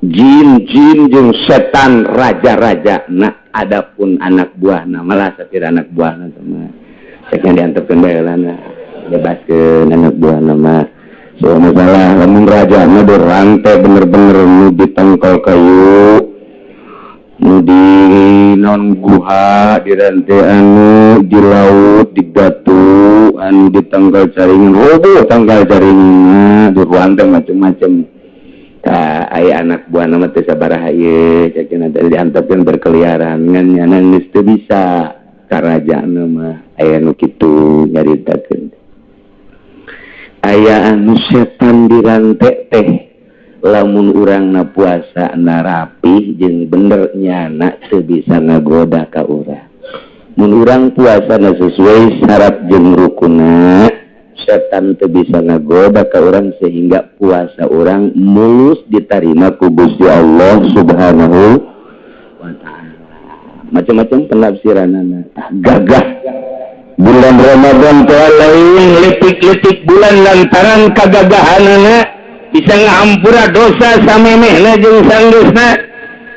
Jin-jin jeung setan raja-raja. Nah, adapun anak buahna malah sapira anak buahna teh mah. Ceknya diantepkeun bae heulana. Bebaskeun anak buahna mah. So masalah lamun raja mah dirante bener-bener nu ditangkal kayu, nu di non guha dirante, anu di laut di batu, anu di tangkal caringin roboh tangkal caringin dirante macem-macem. Tah aya anak buah nama teh sabaraha ieu cek teh diantepkeun berkeliaran ngan nyana geus teu bisa karajaan mah. Aya nu kitu nyaritakeun aya anu setan dirante teh lamun urangna puasa na rapih jeung bener nyana teu bisa ngagoda ka urang. Mun urang puasa na sesuai syarat jeung rukunna, setan teu bisa ngagoda ka urang sehingga puasa urang mulus diterima ku Gusti Allah Subhanahu wa taala. Macam-macam penafsiranana. Gagah bulan Ramadan teh lain letik-letik bulan lantaran kagagahanana bisa ngahampura dosa samemehna jeung sanggeusna,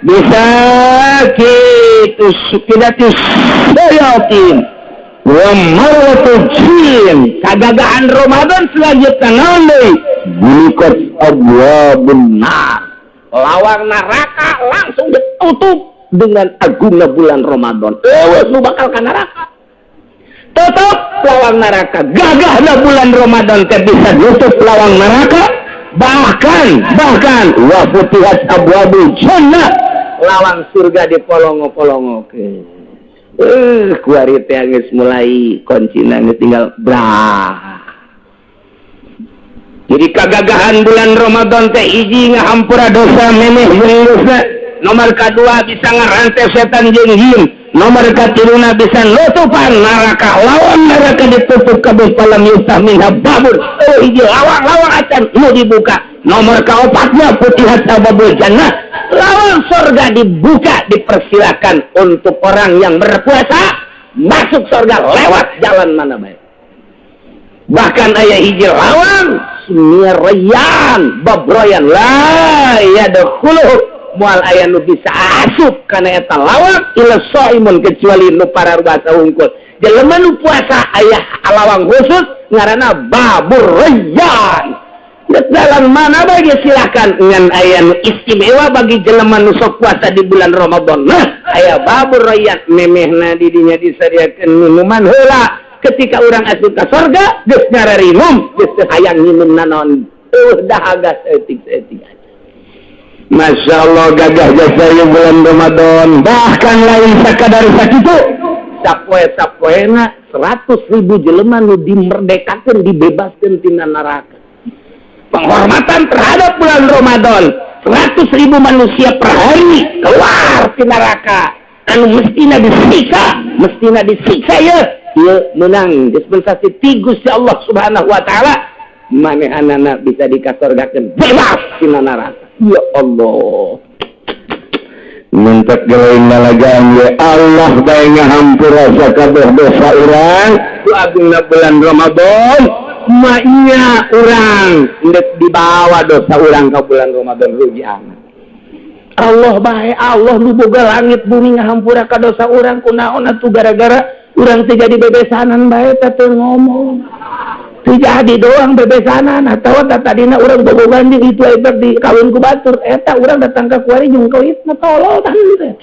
bisa kitu sukidatus sayatin wa marwatu jin. Kagagahan Ramadan selanjutnya naon deui? Bulikat abwabun nar, lawang neraka langsung ditutup dengan agungnya bulan Ramadan. Eueuh nu bakal ka neraka, tutup lawang neraka. Gagahna bulan Ramadan teh bisa nutup lawang neraka, bahkan wa futihat abwabul jannah, lawang surga dipolongo-polongokeun. Kuari teh geus mulai kuncina geus tinggal brah. Jadi kagagahan bulan Ramadan teh hiji ngahampura dosa memeh jeung dosa, nomor kedua bisa ngarantai setan jeung jin, nomor katiluna bisa nutupan neraka, lawan neraka ditutup kabeh falam yuftah minha babun. Oh, hiji lawang-lawang acan nu dibuka. Nomor kaopatnya futihat abwabul jannah, lawang surga dibuka, dipersilakan untuk orang yang berpuasa masuk surga lewat jalan mana baik. Bahkan aya hiji lawang sumia rayyan babroyan la yadkhuluhu Moal aya nu bisa asup kana eta lawang illa shaimun, kecuali nu pararuasa hungkul. Jelema nu puasa aya lawang khusus ngaranna Babur Rayyan. Dalam mana bagi silakan, ngan aya nu istimewa bagi jelema nu sok puasa di bulan Ramadan. Nah, aya Babur Rayyan, memehna di dinya disadiakeun minuman heula. Ketika urang asup ka sorga geus ngararinum, geus teu hayang minum naon, dahaga saeutik-saeutik. Masya Allah, gagah jasa ieu bulan Ramadan. Bahkan lain sakadar sakitu, sapoe-sapoena 100.000 jelema nu dimerdekakeun, dibebaskeun tina neraka. Penghormatan terhadap bulan Ramadan, 100.000 manusia per hari keluar ti neraka anu mestina disiksa, mestina disiksa. Ya, ieu menang dispensasi ti Gusti Allah Subhanahu wa Taala, manehanana bisa dikasorgakeun, bebas tina neraka. Ya Allah, Mentek gelain lalagaan ya Allah bae ngahampura sakabeh dosa urang ku agungna bulan Ramadan. Maknya urang ndek dibawa dosa urang ke bulan Ramadan, rugi amat. Allah bae, Allah nu boga langit bumi ngahampura ka dosa urang, kunaon atuh gara-gara urang teu jadi bebesanan bae teh teu ngomong. Teu jadi doang bebesanan atawa tadina urang bobogan jeung itu hebat di kawin ku batur, eta urang datang ka kuari jeung kawitna tolol tah teh.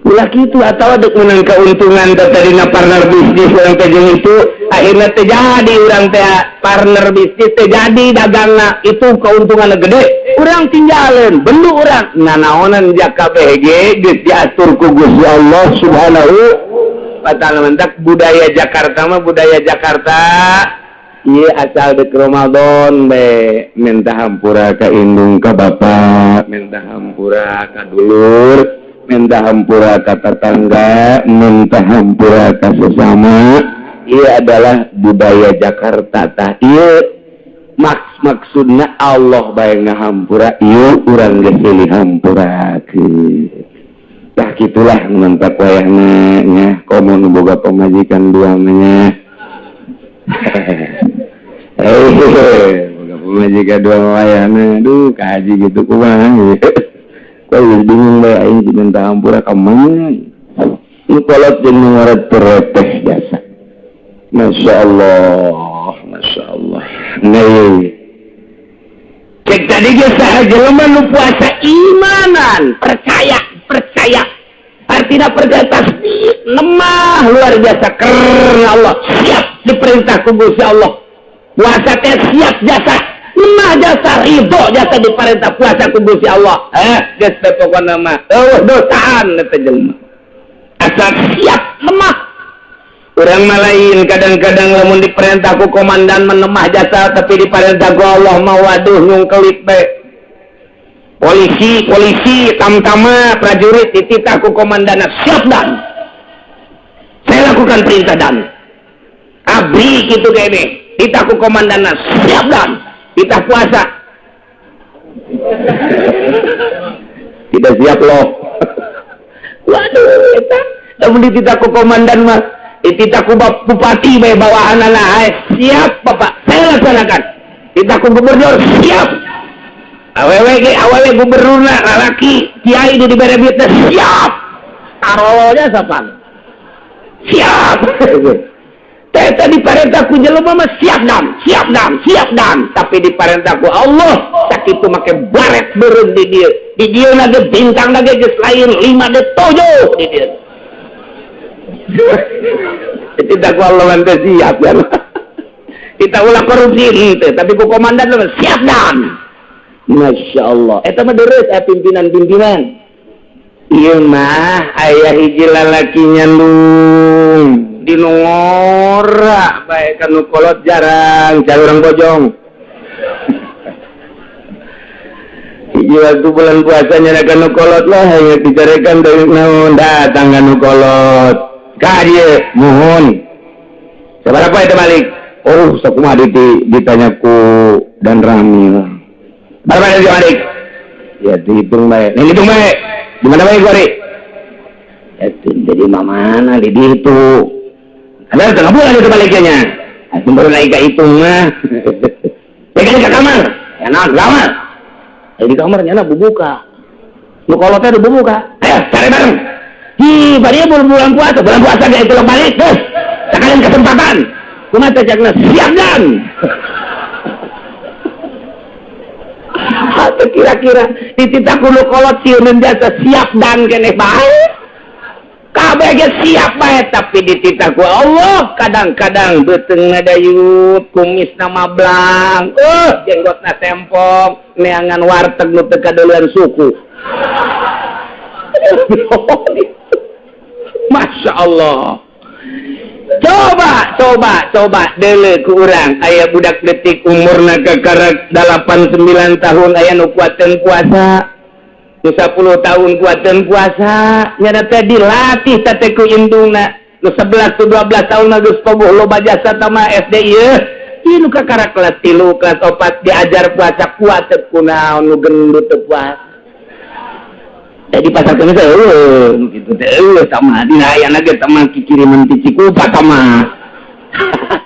Ulah kitu, atawa dek menang keuntungan teh tadina partner bisnis urang teh jeung itu, akhirnya teh jadi urang teh partner bisnis, teh jadi dagangna itu keuntunganna gede, urang tinggalin bendu urang nanaonan. Jaka BG geus diatur ku Gusti Allah Subhanahu wa Ta'ala. Mentak budaya Jakarta mah, budaya Jakarta iya, asal dek Ramadan be minta hampura ka indung ka bapak, minta hampura ka dulur, minta hampura ka tetangga, minta hampura ka sesama. Iya, adalah budaya Jakarta tah. Iya, maksudna Allah bae ngahampura, ieu urang geus silih hampurakeun. Tah, gitulah mentak wayahna nya, komo nu boga pamajikan dua mah nya. Boga pamajikan dua wayahna, aduh, kaji gitu kumaha. Kok geus bingung bae aing minta hampura ka mana. Nu kolot jeung nu ngaret tereteh jasa. Masya Allah, Masya Allah. Nih. Cek tadi ge saha jelema nu puasa imanan, percaya, percaya. Artinya percaya tasdik, lemah luar biasa karena Allah, siap diperintah ku Gusti Allah. Puasa teh siap jasa, lemah jasa, ridho jasa diperintah puasa ku Gusti Allah. Geus teh pokona mah eueuh dosaan eta jelema. Asal siap lemah. Urang mah lain, kadang-kadang lamun diperintah ku komandan menemah jasa, tapi diperintah ku Allah mah waduh, nyungkelit bae. Polisi, polisi, tamtama, prajurit dititah ku komandan, siap dan. Saya lakukan perintah dan. Abri gitu kene, titah ku komandan, siap dan. Titah puasa. Tidak siap loh. Waduh, eta lamun dititah ku komandan mah, dititah ku bupati bae bawahanana, siap Bapak, saya laksanakan. Titah ku gubernur, siap. Awewe ge, awewe gubernurna lalaki, kiai di dibere duit teh siap. Tarolnya sapan. Siap. Teh tadi diparentah ku jelema mah siap dam, siap dam, siap dam, tapi diparentah ku Allah sakitu make baret beureum di dieu. Di dieu na ge bintang na ge geus lain 5 de 7 di dieu. Tidak ku Allah mah teh siap ya. Kita ulah korupsi henteu, tapi ku komandan mah siap dam. Masya Allah. Eta mah deres pimpinan-pimpinan. Ieu mah aya hiji lalaki nyandung di nu ngora bae ka nu kolot, jarang cari urang bojong. Hiji waktu bulan puasa nyana ka nu kolot lah, hanya dicarekan dari naon, datang ka nu kolot. Ka dieu muhun. Sabaraha eta balik? Oh, sakumaha ditanya ku dan rami. Berapa itu balik? Ya dihitung bae. Nih hitung bae. Di mana bae gori? Ya jadi mana di ditu. Ada setengah bulan itu baliknya. Aku baru naik ke hitung mah. Ya kan ke kamar. Ya nah, kamar. Ya, di kamarnya na bubuka. Nu kolot teh buka. Ayo cari bareng. Hi, bari bulan puasa, bulan puasa ge itu balik, terus. Sekalian kesempatan. Kumaha teh cakna siap dan. Atau kira-kira dititah ku nu kolot sieuneun jasa siap dan keneh bae. Kabeh ge siap bae tapi dititah ku Allah kadang-kadang beuteungna dayut, kumisna mablang, jenggotna tempong, neangan warteg nu teu kadeuleuan suku. Masya Allah. Coba deuleu ku urang aya budak detik umurna kakarek 8 9 tahun aya nu kuateun puasa. Nu 10 tahun kuateun puasa, nyana teh dilatih teh ku indungna. Nu 11 12 tahun geus poboh loba jasa tama SD ieu. Ieu nu kakarak kelas 3 kelas 4 diajar puasa kuat teu kunaon nu gendut teu puasa. Jadi pasar kami teh eueuh nu kitu teh eueuh sama dina ayana ge tama kikiriman ti Cikupa tama.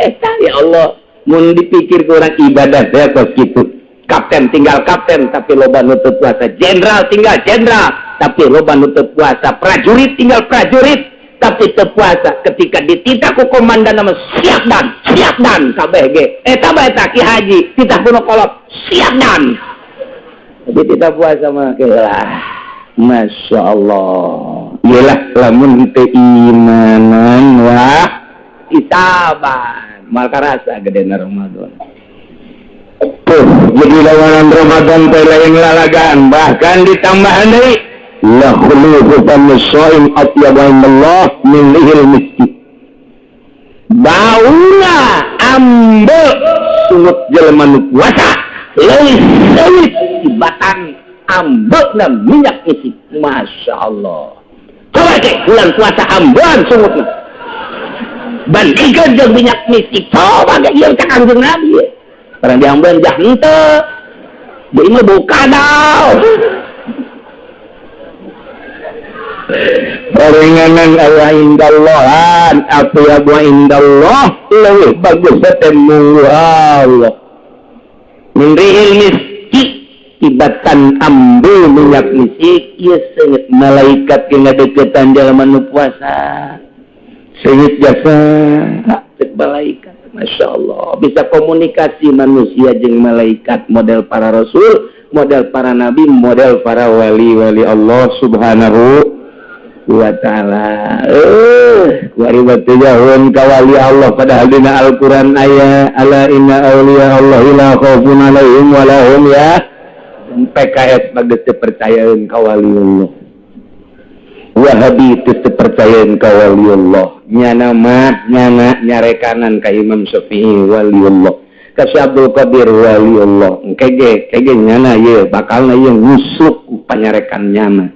Eta ya Allah, mun dipikir ku urang ibadah teh kos kitu. Kapten tinggal kapten tapi loba nu teu puasa, jenderal tinggal jenderal tapi loba nu teu puasa, prajurit tinggal prajurit tapi teu puasa. Ketika dititah ku komandan nama siap dan kabeh ge. Eta bae eta Ki Haji titah ku nu kolot siap dan. Jadi titah puasa mah lah. Masya Allah. Iyalah lamun teu imanan wah isaban mal karasa gedena Ramadan. Tuh, jadi lawanan Ramadan teh lain lalagaan, bahkan ditambahan deui la khulufu famis shaim atyabu indallah min lihil miski. Bauna ambe sungut jelema nu puasa leuwih seuit tibatan ambekna minyak isi. Masya Allah. Coba cek bulan puasa ambean sungutna bandingkeun jeung minyak misik. Coba ge ieu cak Kangjeng Nabi. Barang diambean jah henteu. Deui mah bau kadal. Barenganan aya indallahan atyabu indallah leuwih bagus teh munggu Allah. Min rihil miski tibatan ambu minyak misik ieu seungit malaikat dina deukeutan jalma nu puasa. Seungit jasa cek malaikat. Masya Allah, bisa komunikasi manusia jeung malaikat model para rasul, model para nabi, model para wali-wali Allah subhanahu wa ta'ala. Kuari batu jauhun ka wali Allah padahal dina Al-Quran aya ala inna awliya Allah la khaufun alaihim wa lahum ya. PKS mah geus teu percayaeun ka wali Allah. Wahabi teu percayaeun ka wali Allah. Nyana mah nyana nyarekanan ka Imam Syafi'i wali Allah. Ka Syekh Abdul Qadir wali Allah. Kege kege nyana ye bakalna ye ngusuk panyarekan nyana.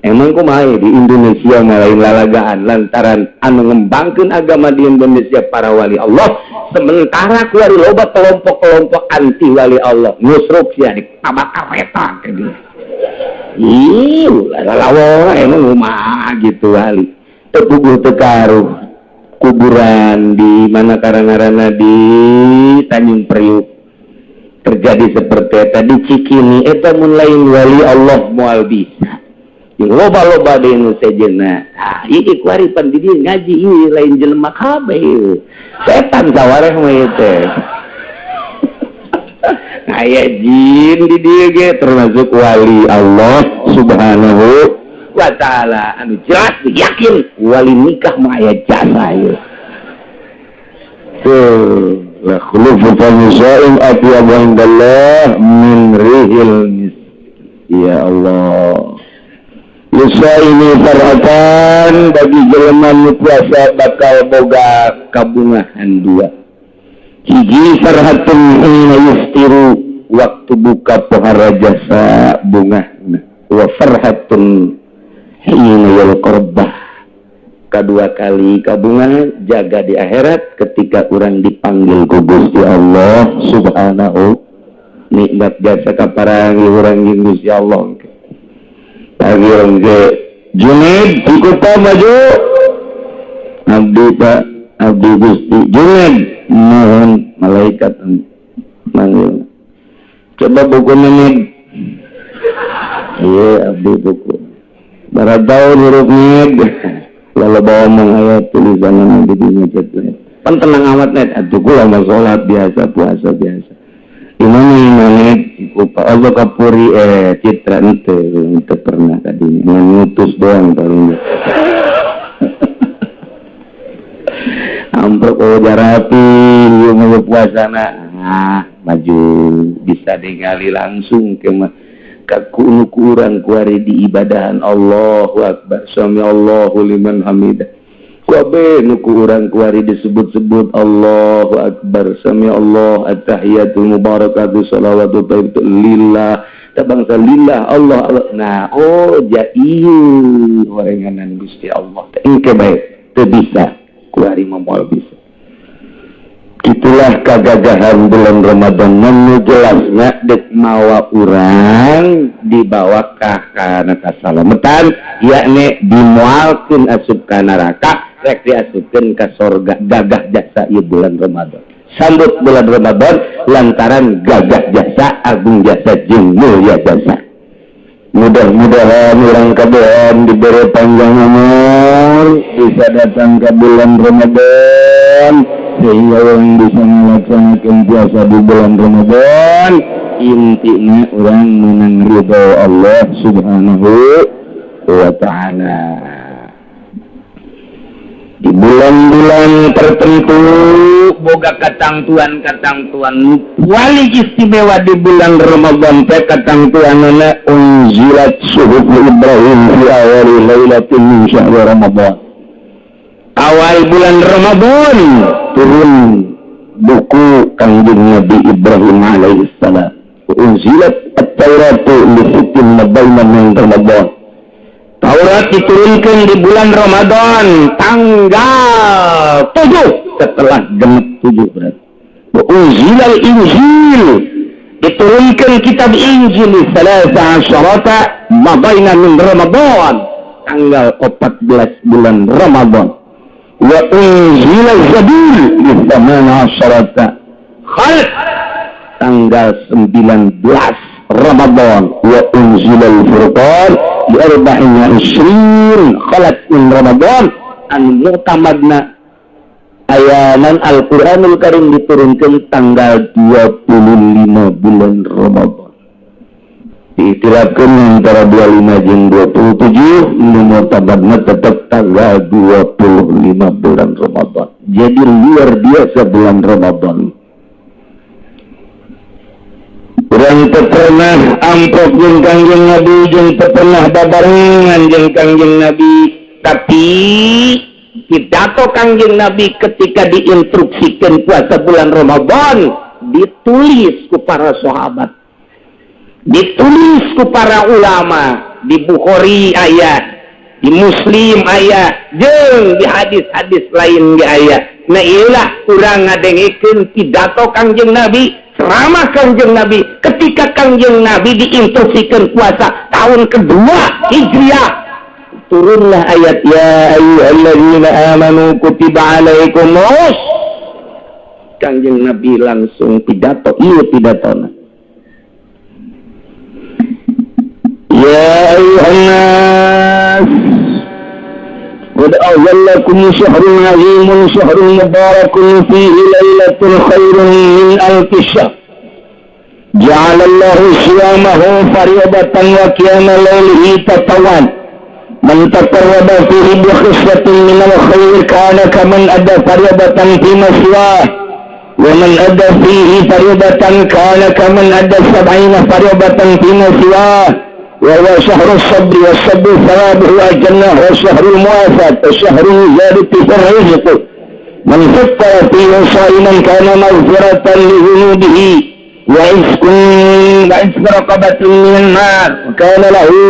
Emang kumaha di Indonesia mah lain lalagaan lantaran anu ngembangkeun agama di Indonesia para wali Allah, sementara kuari loba kelompok-kelompok anti wali Allah ngusruk sia ditabak kareta ke dia. Ih, lalawa emang kumaha gitu wali. Teu puguh teu karuh kuburan di mana karangarana di Tanjung Priuk terjadi seperti eta di Cikini eta mun lain wali Allah moal bisa. Jeung loba-loba di nu sejenna. Ah, ieu kuari pan di dieu ngaji ieu lain jelema kabeh ieu. Setan sawareh mah ieu teh. Aya jin di dieu ge termasuk wali Allah subhanahu wa ta'ala. Anu jelas yakin wali nikah mah aya jasa ieu. Tuh, la khulufu famis shaim atyabu indallah min rihil misk. Ya Allah. Lisaimi farhatan bagi jelema nu puasa bakal boga kabungahan dua. Hiji farhatun hina yuftiru waktu buka pohara jasa bungahna, wa farhatun hina yalqa rabbah. Kedua kali kabungahan jaga di akhirat ketika urang dipanggil ku Gusti Allah subhanahu. Nikmat jasa kaparangi urang jeung Gusti Allah. Pagi orang ke Junid Cikupa maju abdi Pak abdi Gusti Junid mohon malaikat manggil coba buku menit Iya, abdi buku. Barat daun huruf net. Lalu bawa omong aya tulisan di dinya gitu. Pan tenang amat net. Atuh kula mah salat biasa, puasa biasa. Imani manet ku Pak Allah kapuri citra ente pernah tadi ngutus doang paling. Amprok oh jarapi ieu mah puasana. Ah, maju bisa ningali langsung ke mah ka ku urang kuari di ibadahan Allahu Akbar sami Allahu liman hamidah. Kabeh nu ku urang kuari disebut-sebut Allahu Akbar sami Allah at-tahiyatul mubarakatuh salawatu thayyibatu lillah tabangsa lillah Allah Allah. Nah, oh ja ieu horenganan Gusti Allah teh engke bae teu bisa kuari mah moal bisa. Itulah kagagahan bulan Ramadan nu jelasna dek mawa urang dibawa ka kana kasalametan yakni dimualkeun asup ka neraka rek diasupkeun ka sorga. Gagah jasa ieu bulan Ramadan. Sambut bulan Ramadan lantaran gagah jasa, agung jasa jeung mulia jasa. Mudah-mudahan urang kabehan diberi panjang umur bisa datang ke bulan Ramadan sehingga orang bisa melaksanakan puasa di bulan Ramadan. Intinya orang menang ridho Allah Subhanahu wa ta'ala. Di bulan-bulan tertentu boga katangtuan-katangtuan paling istimewa di bulan Ramadan teh katangtuanana unzilat suhuf Ibrahim fi awali lailatin min syahri Ramadan. Awal bulan Ramadan turun buku Kangjeng Nabi Ibrahim alaihissalam. Unzilat at-Tauratu li sittin mabaina min Ramadan. Taurat diturunkan di bulan Ramadan tanggal 7 setelah genep 7 berarti. Unzilal Injil diturunkan kitab Injil salasa asyarata mabaina min Ramadan tanggal 14 bulan Ramadan. Wa unzila Zabur li thamana asyarata khalq tanggal 19 Ramadan. Wa unzila al-Furqan li arba'in wa ishrin khalat min Ramadan. An mu'tamadna ayanan Al-Qur'anul Karim diturunkan tanggal 25 bulan Ramadan. Diitilafkan antara 25 jeung 27, nu mu'tamadna tetap tanggal 25 bulan Ramadan. Jadi luar biasa bulan Ramadan. Urang teu pernah amprok jeung Kangjeng Nabi, jeung teu pernah babarengan jeung Kangjeng Nabi, tapi pidato Kangjeng Nabi ketika diinstruksikan puasa bulan Ramadan ditulis ku para sahabat, ditulis ku para ulama, di Bukhari aya, di Muslim aya, jeung di hadis-hadis lain ge aya. Nah ieulah urang ngadengekeun pidato Kangjeng Nabi, ceramah Kangjeng Nabi ketika Kangjeng Nabi diinstruksikan puasa tahun kedua Hijriah. Turunlah ayat ya ayyuhalladzina amanu kutiba alaikumus. Kangjeng Nabi langsung pidato, ieu pidatona. Ya ayyuhan nas qad azallakum syahrun azimun syahrun mubarakun fihi lailatul khairun min alfi syahr. Ja'alallahu siyamahu fariidatan wa qiyama lailihi tatawwan. Man taqarraba fihi bi khislatin minal khair kana kaman adda fariidatan fi ma siwah. Wa man adda fihi fariidatan kana kaman adda sab'ina fariidatan fi ma siwah. Wa huwa syahrus sabri was sabru thawabuhu al-jannah wa syahrul muwafat wa syahrul ziyadati fil rizq. Man fattara fihi sha'iman kana maghfiratan li dhunubihi wa izkun wa izku raqabatin minan nar wa kana lahu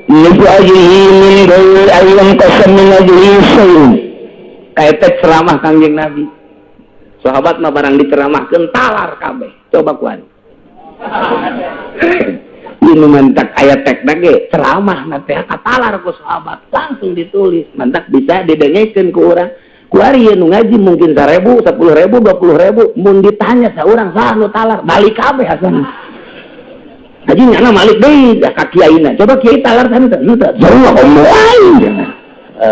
mithlu ajrihi min ghairi an yanqasa min ajrihi syai'un. Kaeta ceramah Kangjeng Nabi. Sahabat mah barang diceramahkeun talar kabeh. Coba kuan. Ini mantak ayat tek ge ceramah na teh katalar ku sahabat langsung ditulis. Mantak bisa didengekeun ku urang. Kuari nu ngaji mungkin 1000, 10.000, 20.000 mun ditanya saurang saha nu talar balik kabeh asana. Haji nyana malik deui ka kiaina. Coba kiai talar tah teu henteu. Sarua komo aing.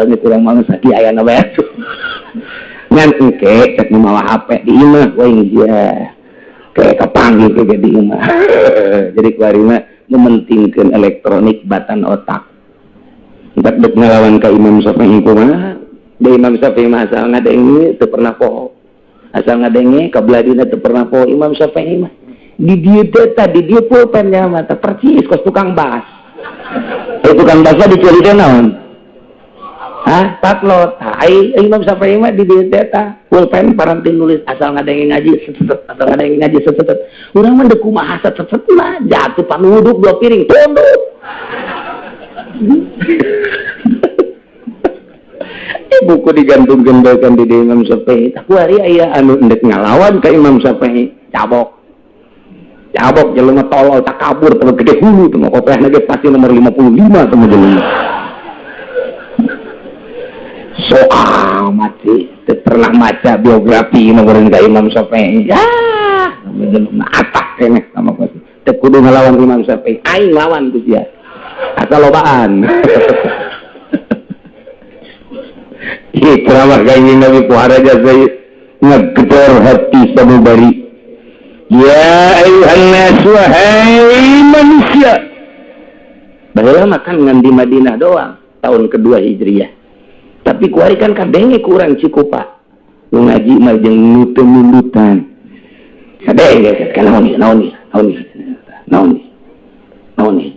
Ini kurang mangsa kiai aya bae. Ngan engke cek nu mawa HP di imah we dia. Kayak kepanggil ke di imah. Jadi kuari mah mementingkeun elektronik batan otak. Entak dek ngelawan ka Imam Syafi'i kumaha? Da Imam Syafi'i mah asal ngadenge teu pernah poho. Asal ngadenge kabeladina teu pernah poho Imam Syafi'i mah. Di dieu teh tadi dieu pulpennya mah teh percis kos tukang bas. Tukang basnya dicuri teh naon? Hah? Taklot. Ai Imam Syafi'i mah di dieu teh tah pulpen paranti nulis asal ngadenge ngaji set asal ngadenge ngaji set. Urang mah deuk kumaha set set mah jatuh panuduk dua piring tunduk. Buku digantungkeun bae kan di Imam Syafi'i. Tah kuari aya anu endek ngalawan ka Imam Syafi'i, cabok. Cabok jelema tolol takabur teu gede hulu teu kopehna ge pasti nomor 55 teu jelema. So amat sih, teu pernah maca biografi nomor ka Imam Syafi'i. Ya, jelema atak keneh sama kos. Teu kudu ngalawan Imam Syafi'i, aing lawan ku sia. Asal lobaan. Ih, ceramah kanjeng Nabi ku haraja saya ngegedor hati sanubari. Ya ayuhan nas, wahai manusia. Baheula mah kan ngan di Madinah doang tahun kedua Hijriah. Tapi kuari kan kadenge kurang Cikupa. Nu ngaji mah jeung nu teu nundutan. Kadenge kan naon ieu, naon ieu, naon ieu, naon ieu. Naon ieu.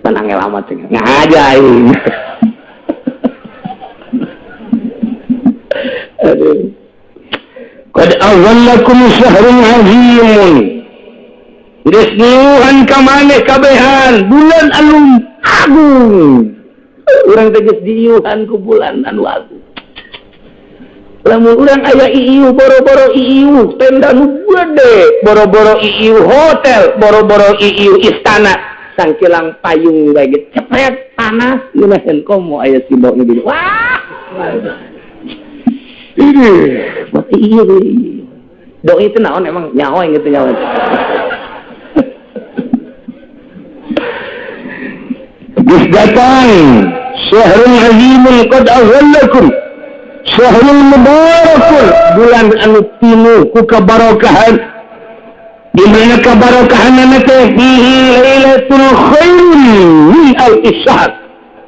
Tenang amat ngaja aing. Aduh. Qad azallakum syahrun azimun. Geus niuhan ka maneh kabehan bulan anu agung. Urang teh geus diiuhan ku bulan anu agung. Lamun urang aya iiu boro-boro iiu tenda nu gede, boro-boro iiu hotel, boro-boro iiu istana, sangkilang payung bae ge cepet panas ngeunaheun komo aya sibok di wah. Ini buat iya doi itu naon emang nyawa yang gitu nyawa. Geus datang syahrul azimun qad azallakum syahrul mubarakun, bulan anu pinuh ku kabarokahan. Di mana kabarokahanna teh fihi lailatul khairi min alfi syahr.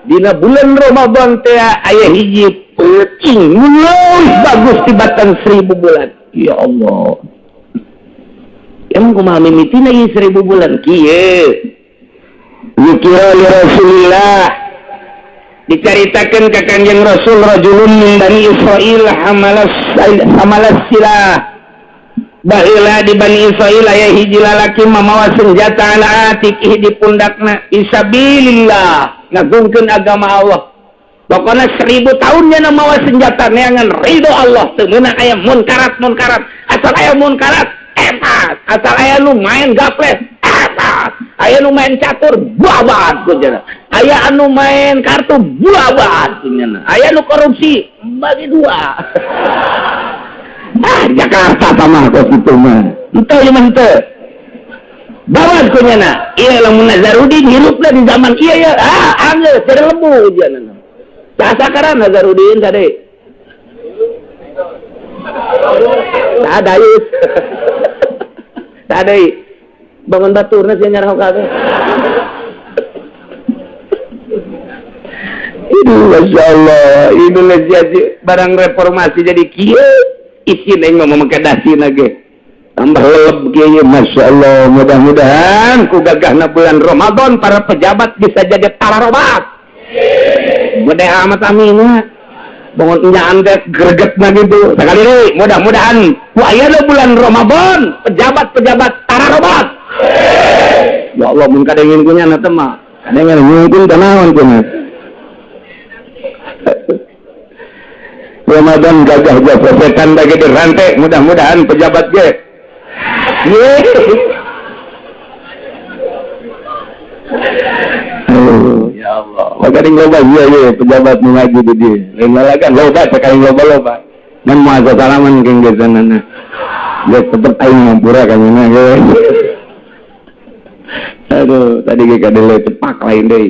Dina bulan Ramadan teh aya hiji peuting leuwih bagus tibatan 1000 bulan. Ya Allah. Emang kumaha mimitina ieu 1000 bulan kieu? Zikira li Rasulillah, dicaritakeun ka Kanjeng Rasul rajulun min Bani Israil hamalas silah. Baheula di Bani Israil aya hiji lalaki mamawa senjata ala atiqih di pundakna fisabilillah, ngagungkeun agama Allah. Pokoknya 1000 tahun nya mawa senjata neangan ridho Allah, teu meunang aya munkarat-munkarat, asal aya munkarat etas, asal aya nu main gaples etas, aya nu main catur babat kunyana, aya anu main kartu babat kunyana, aya nu korupsi bagi dua. Ah, Jakarta sama kos itu mah. Henteu ieu mah henteu. Babat kunyana, ieu lamun Nazarudin hirupna di zaman ieu ya, ah anggeus jadi lebu ujianna. Sakaran Nazarudin tadi. Sadayus. Sadai. Bangun baturna sia nyarah kabeh. Ini Masya Allah, Indonesia barang reformasi jadi kieu, isin aing mah make dasina ge. Tambah leleb kieu, Masya Allah, mudah-mudahan ku gagahna bulan Ramadan para pejabat bisa jadi tararobat. Mudah amat aminnya bangun nyaan teh gregetna gitu. Sekali deui mudah-mudahan ku ayeuna bulan Ramadan pejabat-pejabat tararobat. Ya Allah mun kadengin ku nyana teh mah kadengin mungkin teh naon kumaha. Ramadan gagah jasa setan bagi dirantai, mudah-mudahan pejabat ge. Ya Allah, maka di loba iya iya pejabat mengaji di dia. Lain lalagan loba sekali loba loba. Ngan muasa salaman keng gesanana. Geus tetep aing ngampura ka nyana ge. Aduh, tadi ge kadele cepak lain deui.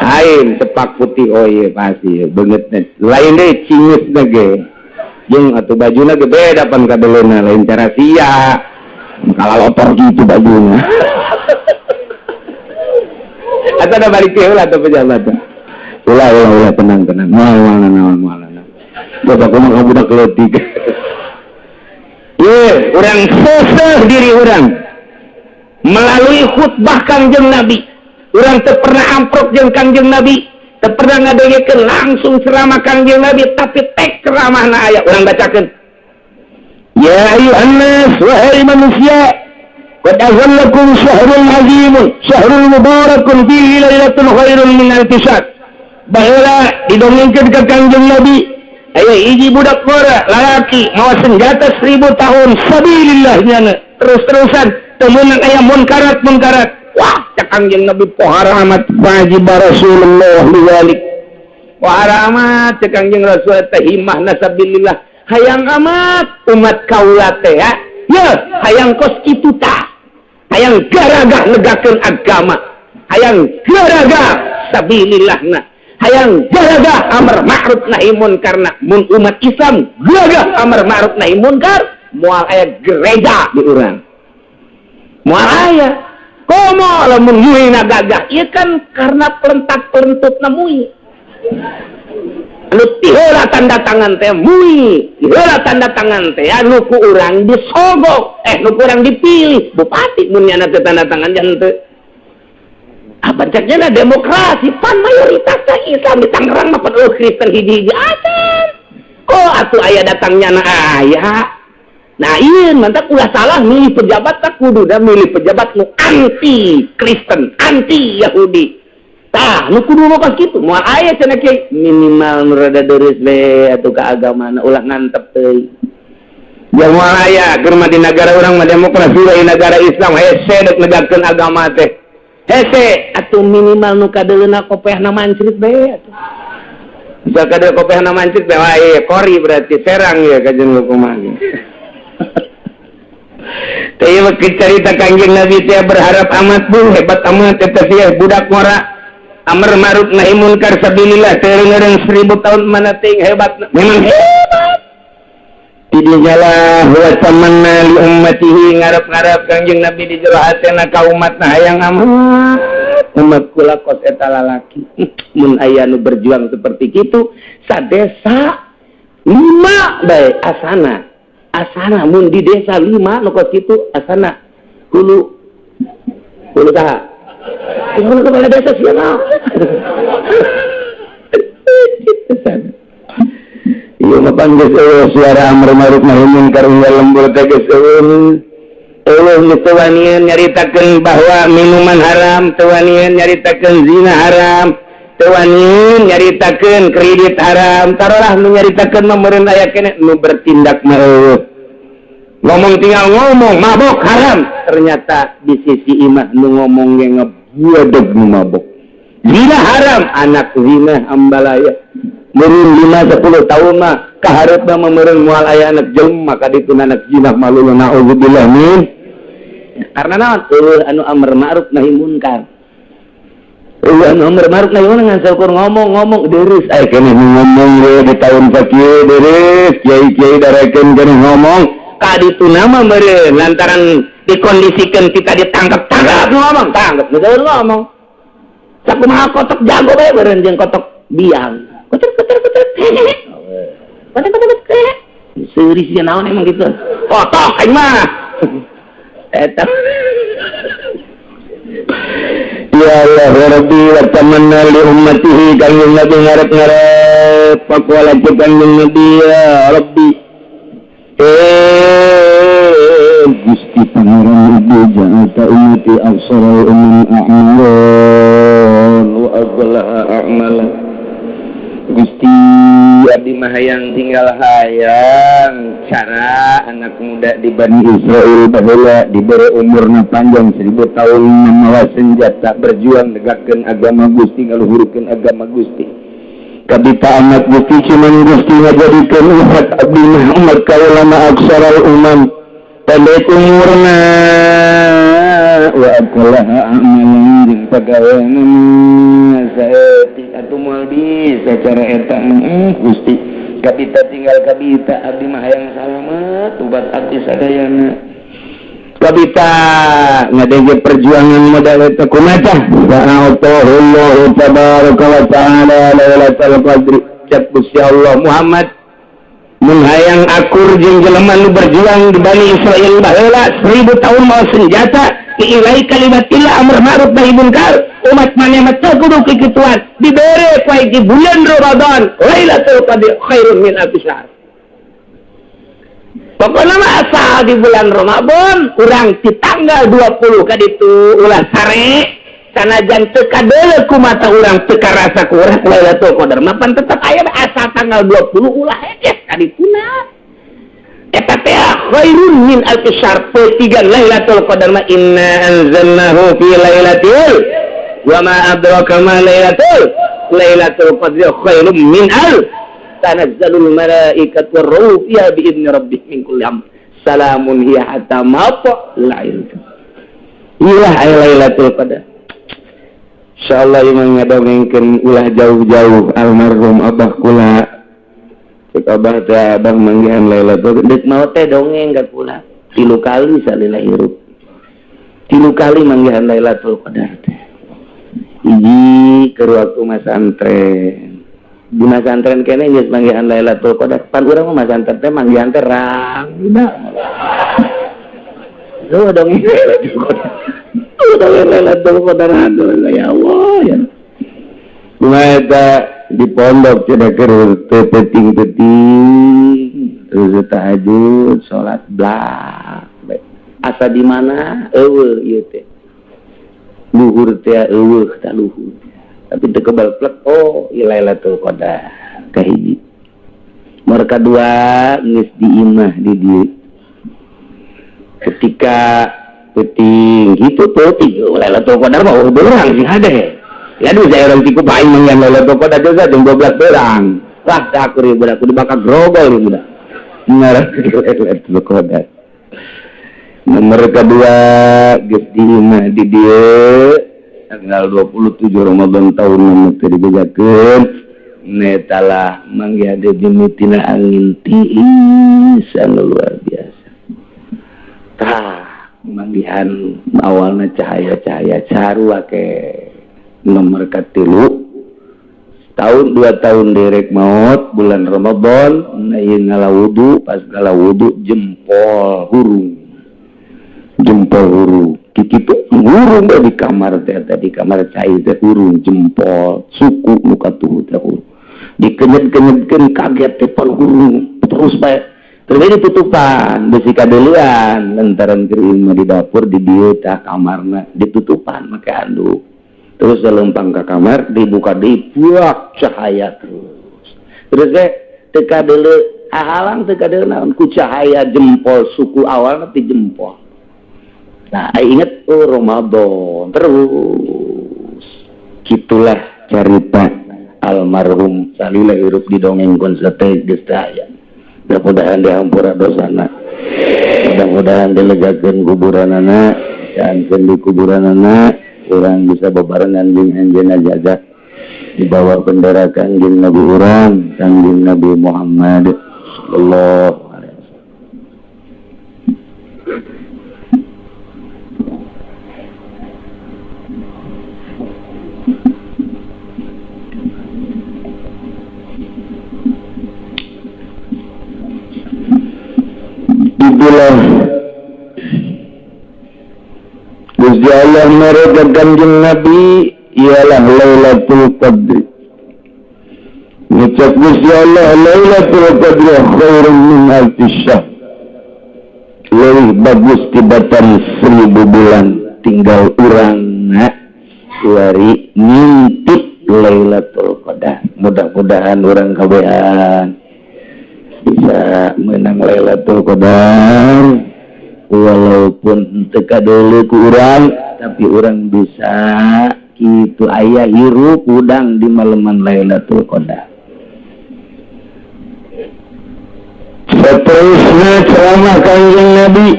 Lain cepak putih, oh iya pasti beungeut lain deui cingeusna ge. Jeung atuh bajuna ge beda pan kadeleuna, lain cara sia. Kalalotor gitu bajuna. Atau ada balik ke heula atau pejabat. Ulah, ulah, ulah, tenang, tenang. Moal, moal, naon, moal, naon. Bapak kumaha budak leutik. Ye, urang seseh diri urang melalui khutbah Kangjeng Nabi. Urang teu pernah amprok jeung Kangjeng Nabi, teu pernah ngadengekeun langsung ceramah Kangjeng Nabi, tapi tek ceramahna aya urang bacakeun. Ya ayuhan nas, wahai manusia, qad azallakum syahrul azimun, syahrul mubarakun fihi lailatul khairun min alfi syahr. Baheula didongengkeun ka Kangjeng Nabi, aya hiji budak ngora lalaki mawa senjata 1000 tahun sabilillah nyana terus-terusan temenan aya munkarat munkarat. Wah, cek Kangjeng Nabi, pohara amat, wajib Rasulullah liwalik. Pohara amat cek Kangjeng Rasul teh himahna sabilillah, hayang amat umat kaula teh ya, ya hayang kos kitu tah, hayang garagah negakeun agama, hayang garagah sabilillahna, hayang gagah amar ma'ruf nahi munkar. Mun umat Islam gagah amar ma'ruf nahi munkar, moal aya gereja di urang, moal aya. Komo lamun yuhina gagah ieu kan karena pelentak-pelentutna MUI, anu tiheula tanda tangan teh MUI, tiheula tanda tangan teh anu ku urang disogok, nu ku urang dipilih bupati. Mun nyana teu tanda tangan jangan teu apa ceknya demokrasi, pan mayoritas Islam di Tangerang mah, pan eueuh Kristen hiji-hiji acan. Kok atuh aya datangnya na aya. Nah iya, mantap, ulah salah milih pejabat, tak kudu dah milih pejabat nu anti Kristen, anti Yahudi. Tah, nu kudu mah pas kitu. Moal aya cenah kiai, minimal nu rada deureuh we atuh ka agamana, ulah ngantep teuing. Ya moal aya, keur mah di negara urang mah demokrasi we, negara Islam hese dek negakeun agama teh. Hese atuh minimal nu kadeuleuna kopehna mancrit bae atuh. Bisa kadeul kopehna mancrit bae, wah iya kori berarti serang ya kajian lu kumaha. Teh cerita Kangjeng Nabi teh berharap amat bu, hebat amat eta sih budak ngora amar ma'ruf nahi munkar sabilillah teu 1000 tahun mana ting hebat, memang hebat. Tidinya lah wa tamanna li ummatihi, ngarep-ngarep Kangjeng Nabi di jero hatena ka umatna, hayang amat umat kula kos eta lalaki. Mun aya nu berjuang seperti kitu sadesa lima bae, asana asana mun di desa lima nu kos kitu asana hulu hulu saha hulu kepala desa siapa. Gitu sana. Iya mah pan geus eueuh suara amar ma'ruf nahi munkar unggal lembur teh geus eueuh. Eueuh nu teu wanian nyaritakeun bahwa minuman haram, teu wanian nyaritakeun zina haram, teu wanian nyaritakeun kredit haram. Tarolah nu nyaritakeun mah meureun aya keneh, nu bertindak mah eueuh. Ngomong tinggal ngomong mabok haram, ternyata di sisi imah nu ngomong ge ngebuadeg nu mabok. Zina haram, anak zina ambalaya. Meureun 5 10 tahun mah kaharep mah meureun moal aya anak jelema ka ditu anak zina malu, naudzubillah min. Karena naon? Eueuh anu amar ma'ruf nahi munkar. Eueuh anu amar ma'ruf nahi munkar, ngan saukur ngomong-ngomong deureuh aya keneh nu ngomong we di tahun sakieu deureuh kiai-kiai darekeun keneh ngomong ka ditu nama meureun lantaran dikondisikan kita ditangkap, tangkap ngomong, tangkap nu ngomong. Sakumaha kotok jago bae meureun jeung kotok biang. Kotor kotor kotor. Kotor kotor kotor. Seuri sia naon emang gitu. Kotok aing mah. Eta. Ya Allah ya Rabbi wa tamanna li ummatihi, kanjeng Nabi ngarep-ngarep faqala kanjeng Nabi, ya Rabbi, Gusti Pangeran Ibu, ja'alta ummati aqsara umam a'malan wa aghlaha a'malan. Gusti, abdi mah hayang tinggal hayang cara anak muda di Bani Israel baheula diberi umurna panjang 1000 tahun memawa senjata berjuang negakkeun agama Gusti, ngaluhurkeun agama Gusti. Kabita amat Gusti, cuman Gusti ngajadikeun umat abdi mah, umat kaula mah aksaral umam pendek umurna. Wa akalaha amalan jeung pagaweanna saeutik atuh moal bisa cara eta Gusti kabita tinggal kabita abdi mah hayang salamet ubat abdi sadayana kabita ngadege perjuangan modal eta kumaha fa'atahullahu tabaraka wa ta'ala lailatul qadri cek Gusti Allah Muhammad mun hayang akur jeung jelema nu berjuang di Bani Israil baheula 1000 tahun mawa senjata ilai kalimatillah amr ma'ruf nahi munkar umat maneh mah teu kudu kikituan dibere ku hiji bulan Ramadan Lailatul Qadri khairun min alfi syahr. Pokoknya mah asal di bulan Ramadan urang di tanggal 20 ka ditu ulah sare sanajan teu kadeuleu ku mata urang teu karasa ku urang Lailatul Qadar mah pan tetep aya asal tanggal 20 ulah hege ka dituna eta teh khairun min alfi syahr tiga Lailatul Qadar mah inna anzalnahu fi lailatul wa ma adraka ma lailatul qadri khairun min alf tanazzalul malaikatu warruhu fiha bi idni rabbihim min kulli amr salamun hiya hatta matla'il fajr. Ilah Lailatul Qadar. Insyaallah imang ngadongengkeun ulah jauh-jauh almarhum abah kula. Cek abah teh abah manggihan Lailatul Qadar mau teh dongeng ka kula 3 kali salila hirup. 3 kali manggihan Lailatul Qadar teh. Hiji keur waktu masantren. Di masantren kene geus manggihan Lailatul Qadar. Pan urang mah masantren teh manggihan teh rang. Lu dongeng Lailatul Qadar. Udah Lailatul Qadar aduh ya Allah ya. Kumaha eta di pondok cenah keur teu penting-penting terus tahajud salat blak. Asa di mana eueuh ieu teh. Luhur teh eueuh tah luhur. Tapi teu kebal plek oh ieu Lailatul Qadar kahiji. Nomor kadua geus di imah di dieu. Ketika penting gitu penting Lailatul Qadar mah beurang sing hade. Ya aduh saya orang tiku paing manggihan Lailatul Qadar juga jeung 12 beurang. Wah teh aku rieu budak kudu bakal grogol ieu budak. Ngarah Lailatul Qadar. Nomor kedua geus di imah di dieu tanggal 27 Ramadan tahun nu teu dibejakeun netalah manggihan deui mimitina angin tiis anu luar biasa. Tah manggihan awalna cahaya-cahaya sarua ke nomor katilu tahun 2 tahun derek maut bulan Ramadan na ieu ngala wudu pas ngala wudu jempol hurung kitu hurung bae di kamar teh di kamar cai teh hurung jempol suku nu katuhu teh hurung dikenyet-kenyetkeun kaget teh pan hurung terus bae terus ditutupan besi kadeulean lantaran keur imah di dapur di dieu tah kamarna ditutupan make handuk terus lempang ka kamar dibuka deui buak cahaya terus terus teh teu kadeuleu halang teu kadeuleu naon ku cahaya jempol suku awalna ti jempol. Nah, inget oh Ramadan terus. Gitulah cerita almarhum salila hirup didongengkeun sate geus teh aya. Mudah-mudahan dihampura dosana. Mudah-mudahan dilegakeun kuburanana, diankeun di kuburanana, urang bisa bebarengan jeung anjeunna jaga di bawah bendera Kangjeng Nabi urang, Kangjeng Nabi Muhammad sallallahu alaihi wasallam. Itulah Gusti Allah mereka Kanjeng Nabi ialah Lailatul Qadri. Ngucap Gusti Allah Lailatul Qadri khairun min alfi syahr. Lebih bagus tibatan 1000 bulan tinggal urang nak kuari ngintip Lailatul Qadar. Mudah-mudahan urang kabehan bisa menang Lailatul Qadar walaupun teu kadeuleu ku urang tapi urang bisa kitu aya hirup udang di maleman Lailatul Qadar. Seterusnya ceramah Kanjeng Nabi.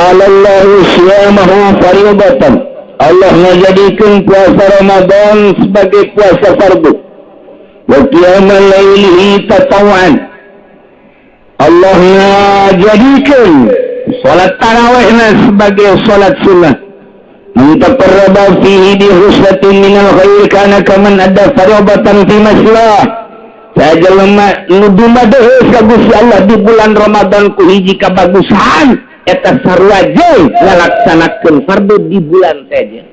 Ja'alallahu siyamahu fariidatan. Allah ngajadikeun puasa Ramadan sebagai puasa fardu. Wa qiyamal lailihi tatawwan. Allah ngajadikeun salat tarawihna sebagai salat sunnah. Man taqarraba fihi bi khuslatin minal khair kana kaman adda fariidatan fi ma siwah. Saha jelema nu dumadeheus ka Gusti Allah di bulan Ramadan ku hiji kabagusan, eta sarua jeung ngalaksanakeun fardu di bulan sejen.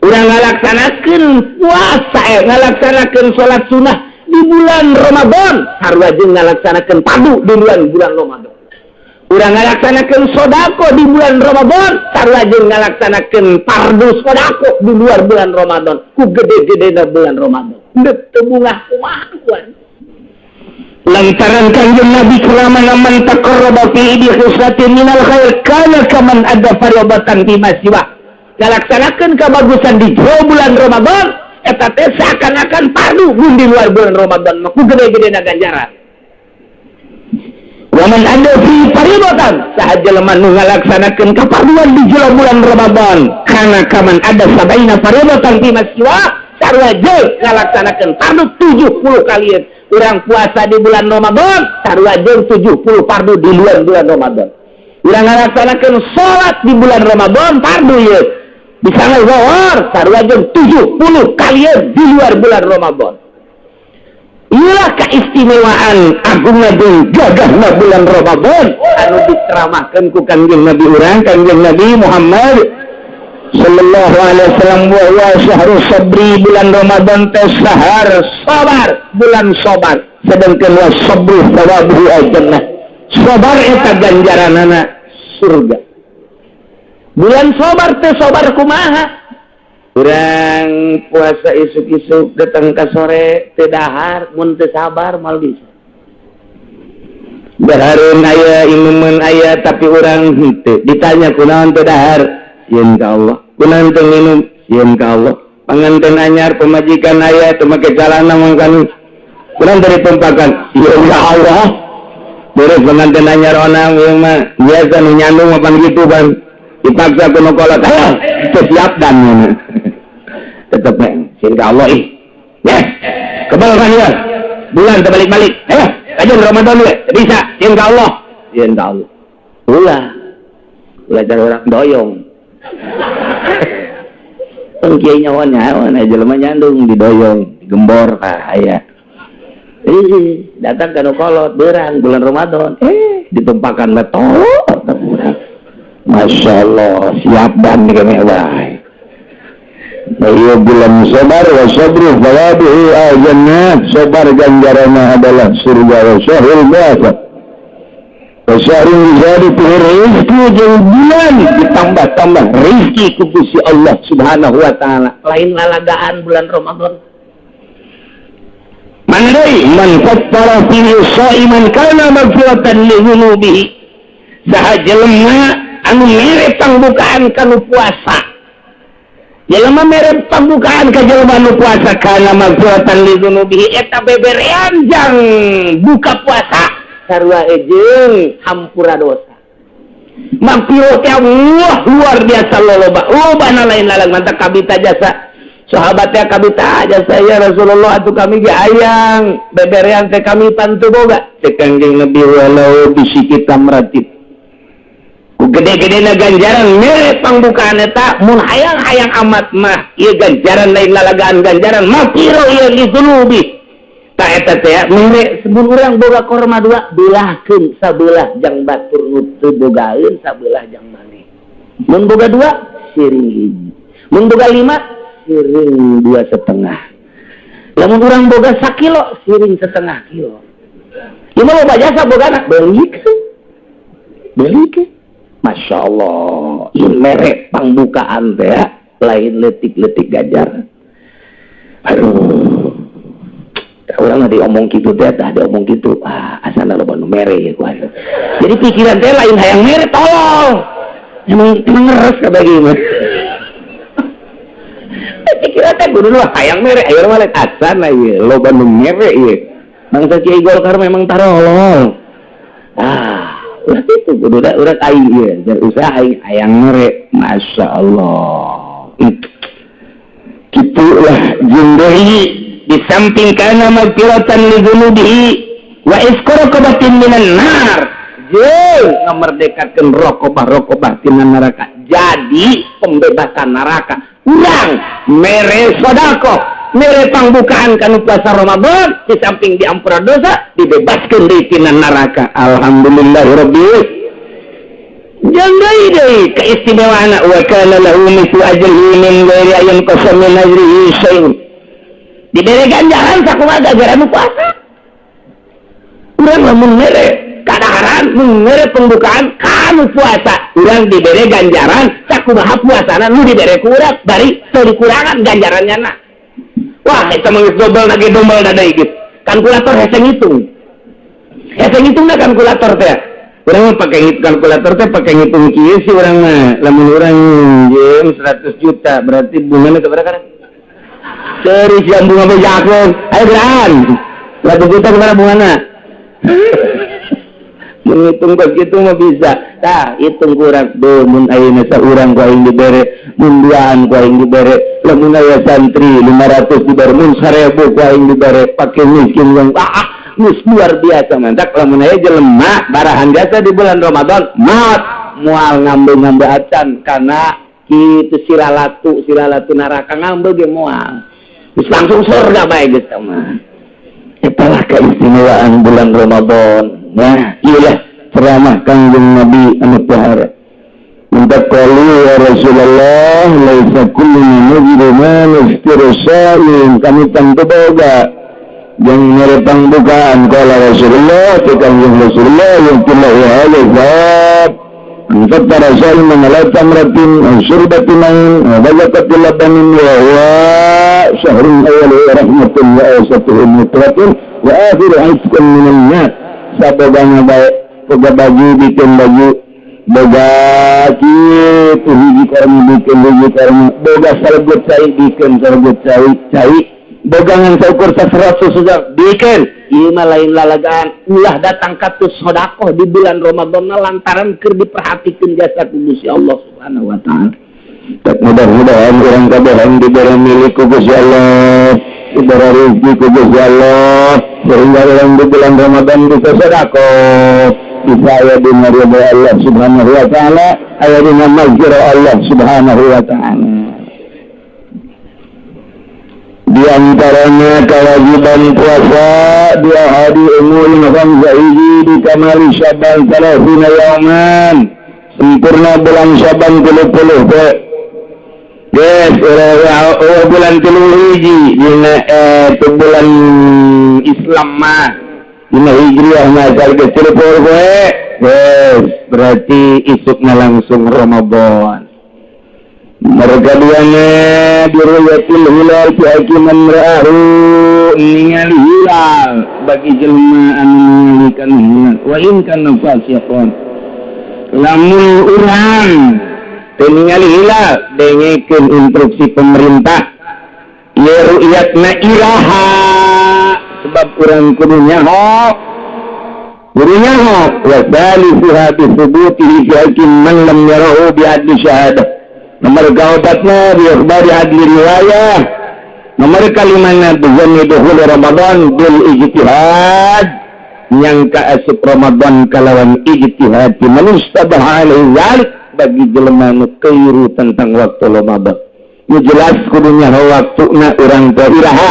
Urang ngalaksanakeun puasa, ngalaksanakeun salat sunnah di bulan Ramadan, sarua jeung ngalaksanakeun fardu di bulan bulan Ramadan. Urang ngalaksanakeun sodako di bulan Ramadan, sarua jeung ngalaksanakeun fardu sodako di luar bulan Ramadan, ku gede-gedena bulan Ramadan. Dek teu bungah kumaha kuan. Lantaran Kanjeng Nabi ceramah, man taqarraba fi bi khuslatin minal khair kana kaman adda fariidatan fi ma siwa. Ngalaksanakeun kabagusan di jero bulan Ramadan eta teh seakan-akan fardu mun di luar bulan Ramadan mah, ku gede-gedena ganjaran. Wa man adda fi fariidatan, saha jelema nu ngalaksanakeun kafarduan di jero bulan Ramadan, kana kaman adda sabaina fariidatan fi ma siwa, sarua jeung ngalaksanakeun fardu 70 kalian. Urang puasa di bulan Ramadan sarua jeung 70 fardu di luar bulan Ramadan. Urang ngalaksanakeun salat di bulan Ramadan fardu ieu bisa ngawar sarua jeung 70 kalian di luar bulan Ramadan. Inilah keistimewaan agungna jeung gagahna bulan Ramadan anu diceramahkeun ku Kangjeng Nabi urang, Kangjeng Nabi Muhammad sallallahu alaihi wasallam. Wa huwa syahrus sabri, bulan Ramadan teh sahar sabar, bulan sabar, sedangkan wa sabru thawabuhu al-jannah, sabar eta ganjaranana surga. Bulan sabar teh sabar kumaha? Urang puasa isuk-isuk datang ke sore teu dahar, mun teu sabar mal bisa. Dahareun aya, inuman aya, tapi urang henteu. Ditanya, kunaon teu dahar? Sieun ka Allah. Kunaon teu minum? Sieun ka Allah. Panganten anyar, pemajikan aya, teu make calana mangkani. Kunaon teu ditumpakan? Sieun ka Allah. Beres pengantin anyar onang ieu mah biasa nu nyandung mapan gitu ban. Dipaksa ku nu kolot, ah, teu siap dan tetep sieun ka Allah ih. Ya, kebal kan ya. Bulan terbalik-balik. Eh, kajian Ramadan we, bisa sieun ka Allah. Sieun ka Allah. Ulah. Belajar orang doyong. Kan kiai nyawa nyawa jelema nyandung didoyong, digembor kah aya. Ih, datang ke kolot berang bulan Ramadan, eh ditumpakan betul. Masya Allah, siap dan kami baik. Iya, bulan sabar, wa sabru thawabuhu al-jannah, sabar ganjarannya adalah surga. Wa syahrul biasa wa syahrul ziyadati rizki, jeung bulan ditambah-tambah rizki ku Gusti Allah Subhanahu wa Ta'ala. Lain lalagaan bulan Ramadan. Mana deui? Man fattara fihi sha'iman kana maghfiratan li dzunubihi. Saha jelema anu mere pangbukaan kanu puasa, jelema mere pangbukaan ka jelema anu puasa, kana maghfiratan li dzunubihi, eta beberean jang buka puasa sarua jeung hampura dosa. Maghfirah teh, wah, luar biasa loba lobana, lain lalang mantap. Kabita jasa sahabatnya, kabita jasa, ya Rasulullah, atuh kami ge ayang beberean teh, kami pantu boga. Cek Kangjeng Nabi, walau bisyiqqi tamratin. Ku gede-gede ganjaran mere pangbukaan eta, mun hayang-hayang amat mah ieu ganjaran lain lalagaan, ganjaran maghfirah ieu li dzunubi. Ta eta teh mere sebelum urang boga korma dua, belahkeun sabelah jang batur nu teu bogaeun, sabelah jang maneh. Mun boga dua, siring hiji. Mun boga lima, siring 2,5. Lamun urang boga sakilo, siring setengah kilo. Ieu mah loba jasa bogana, belikeun, belikeun. Masya Allah, ini mere pangbukaan teh lain letik-letik ganjaran. Aduh, orang diomong gitu teh, tah diomong gitu, ah, asana loba nu mere ya kuat. Jadi pikiran teh lain hayang mere, tolong. Emang emang ngeres kata gimana? Pikiran teh kudu hayang mere, ayo mah asana ieu loba nu mere ieu. Bangsa Kiai Golkar memang tarolol. Ah, Ulah kitu kudu da urang aing ieu usaha aing hayang mere. Masya Allah, gitulah. Jeung deui di samping kana magfiratan li dzunubihi wa itqu raqabatin minan nar, jeung ngamerdekakeun raqabah-raqabah tina neraka, jadi pembebasan neraka. Urang mere sedekah, mere pangbukaan kanu puasa Ramadan, di samping diampura dosa, dibebaskeun deui tina neraka. Alhamdulillahirabbil. Jeung deui deui keistimewaan, wa kana lahu mithlu ajrihi min ghairi an yanqasa min ajrihi syai'un. Dibere ganjaran sakumaha gara nu puasa. Urang lamun mere kadaharan, mun mere pembukaan kanu puasa, urang dibere ganjaran sakumaha puasana nu dibere ku urang, bari teu dikurangan ganjarannya. Na wah, eta mah geus dobel nage dobel da deui geus. Kalkulator hese ngitung, hese ngitung na kalkulator teh. Urang mah pake kalkulator teh pake ngitung kieu sih urang mah. Lamun urang minjem 100 juta, berarti bunganya sabaraha kan? Serius yang bunga bejakeun. Ayo geran. 100 juta sabaraha bungana? Menghitung begitu mah bisa. Tah, hitung kurang. Duh, mun ayeuna saurang ku aing dibere, mun duaan ku aing dibere, lamun aya santri 500 dibere, mun 1000 ku aing dibere, pake miskin yang geus luar biasa mantap. Lamun aya jelema barahan jasa di bulan Ramadan, maot moal ngambil-ngambil acan karena kitu silalatu silalatu neraka ngambil ge moal. Geus langsung surga bae geus mah. Itulah keistimewaan bulan Ramadan. Nah, iyalah ceramah Kangjeng Nabi anu pohara. Minta qalu ya Rasulullah, laisa kullu najidu ma nuftiru sha'im, kami tentu boga yang mere pangbukaan. Qala Rasulullah, tu Kangjeng Rasulullah, yu'tillahu hadza thawab man fattara sha'iman ala tamratin aw syurbati ma'in aw bazaqati labanin, wa huwa syahrun awwaluhu rahmatun wa awsatuhu maghfiratun wa akhiru 'itqun minan nar. Sabogana bae, boga baju bikin baju, boga kitu hiji karmi bikin hiji karmi, boga salgut cai bikin salgut cai cai, boga ngan saukur saserat susu bikin. Ieu mah lain lalagaan. Ulah datang katus sedekah di bulan Ramadan lantaran keur diperhatikeun jasa ku Gusti Allah Subhanahu wa taala. Tak mudah-mudahan urang kabehan diberi milik ku Gusti Allah, diberi rezeki ku Gusti Allah, sehingga orang di bulan Ramadan bisa sedekah, bisa aya di ridha Allah Subhanahu wa taala, aya di maghfirah Allah Subhanahu wa taala. Di antaranya kewajiban puasa di ahadi umurin khamsaihi di kamali Syaban 30 yauman, sempurna bulan Syaban 30 poe. Yes, oh, bulan 31 dina itu bulan Islam mah, dina Hijriah mah geus 30 poe. Yes, berarti isukna langsung Ramadan. Mereka duanya biruyatil hilal fi haqqi man ra'ahu, ningali hilal bagi jelema anu ningalikan hilal, wa in kana fasiqan. Lamun urang teu ningali hilal, dengekeun instruksi pemerintah ieu ru'yatna iraha, sebab urang kudu nyaho, kudu nyaho. Wa salisuha bi thubutihi fi haqqi man lam yarahu bi adli syahadah. Nomor kaopatna bi ikhbari adli riwayah. Nomor kalimana bizanni dukhul Ramadan bil ijtihad, nyangka asup Ramadan kalawan ijtihad man istabaha alaihi zalik, bagi jelema nu keliru tentang waktu Ramadan. Nu jelas kudu nyaho waktuna urang teh iraha.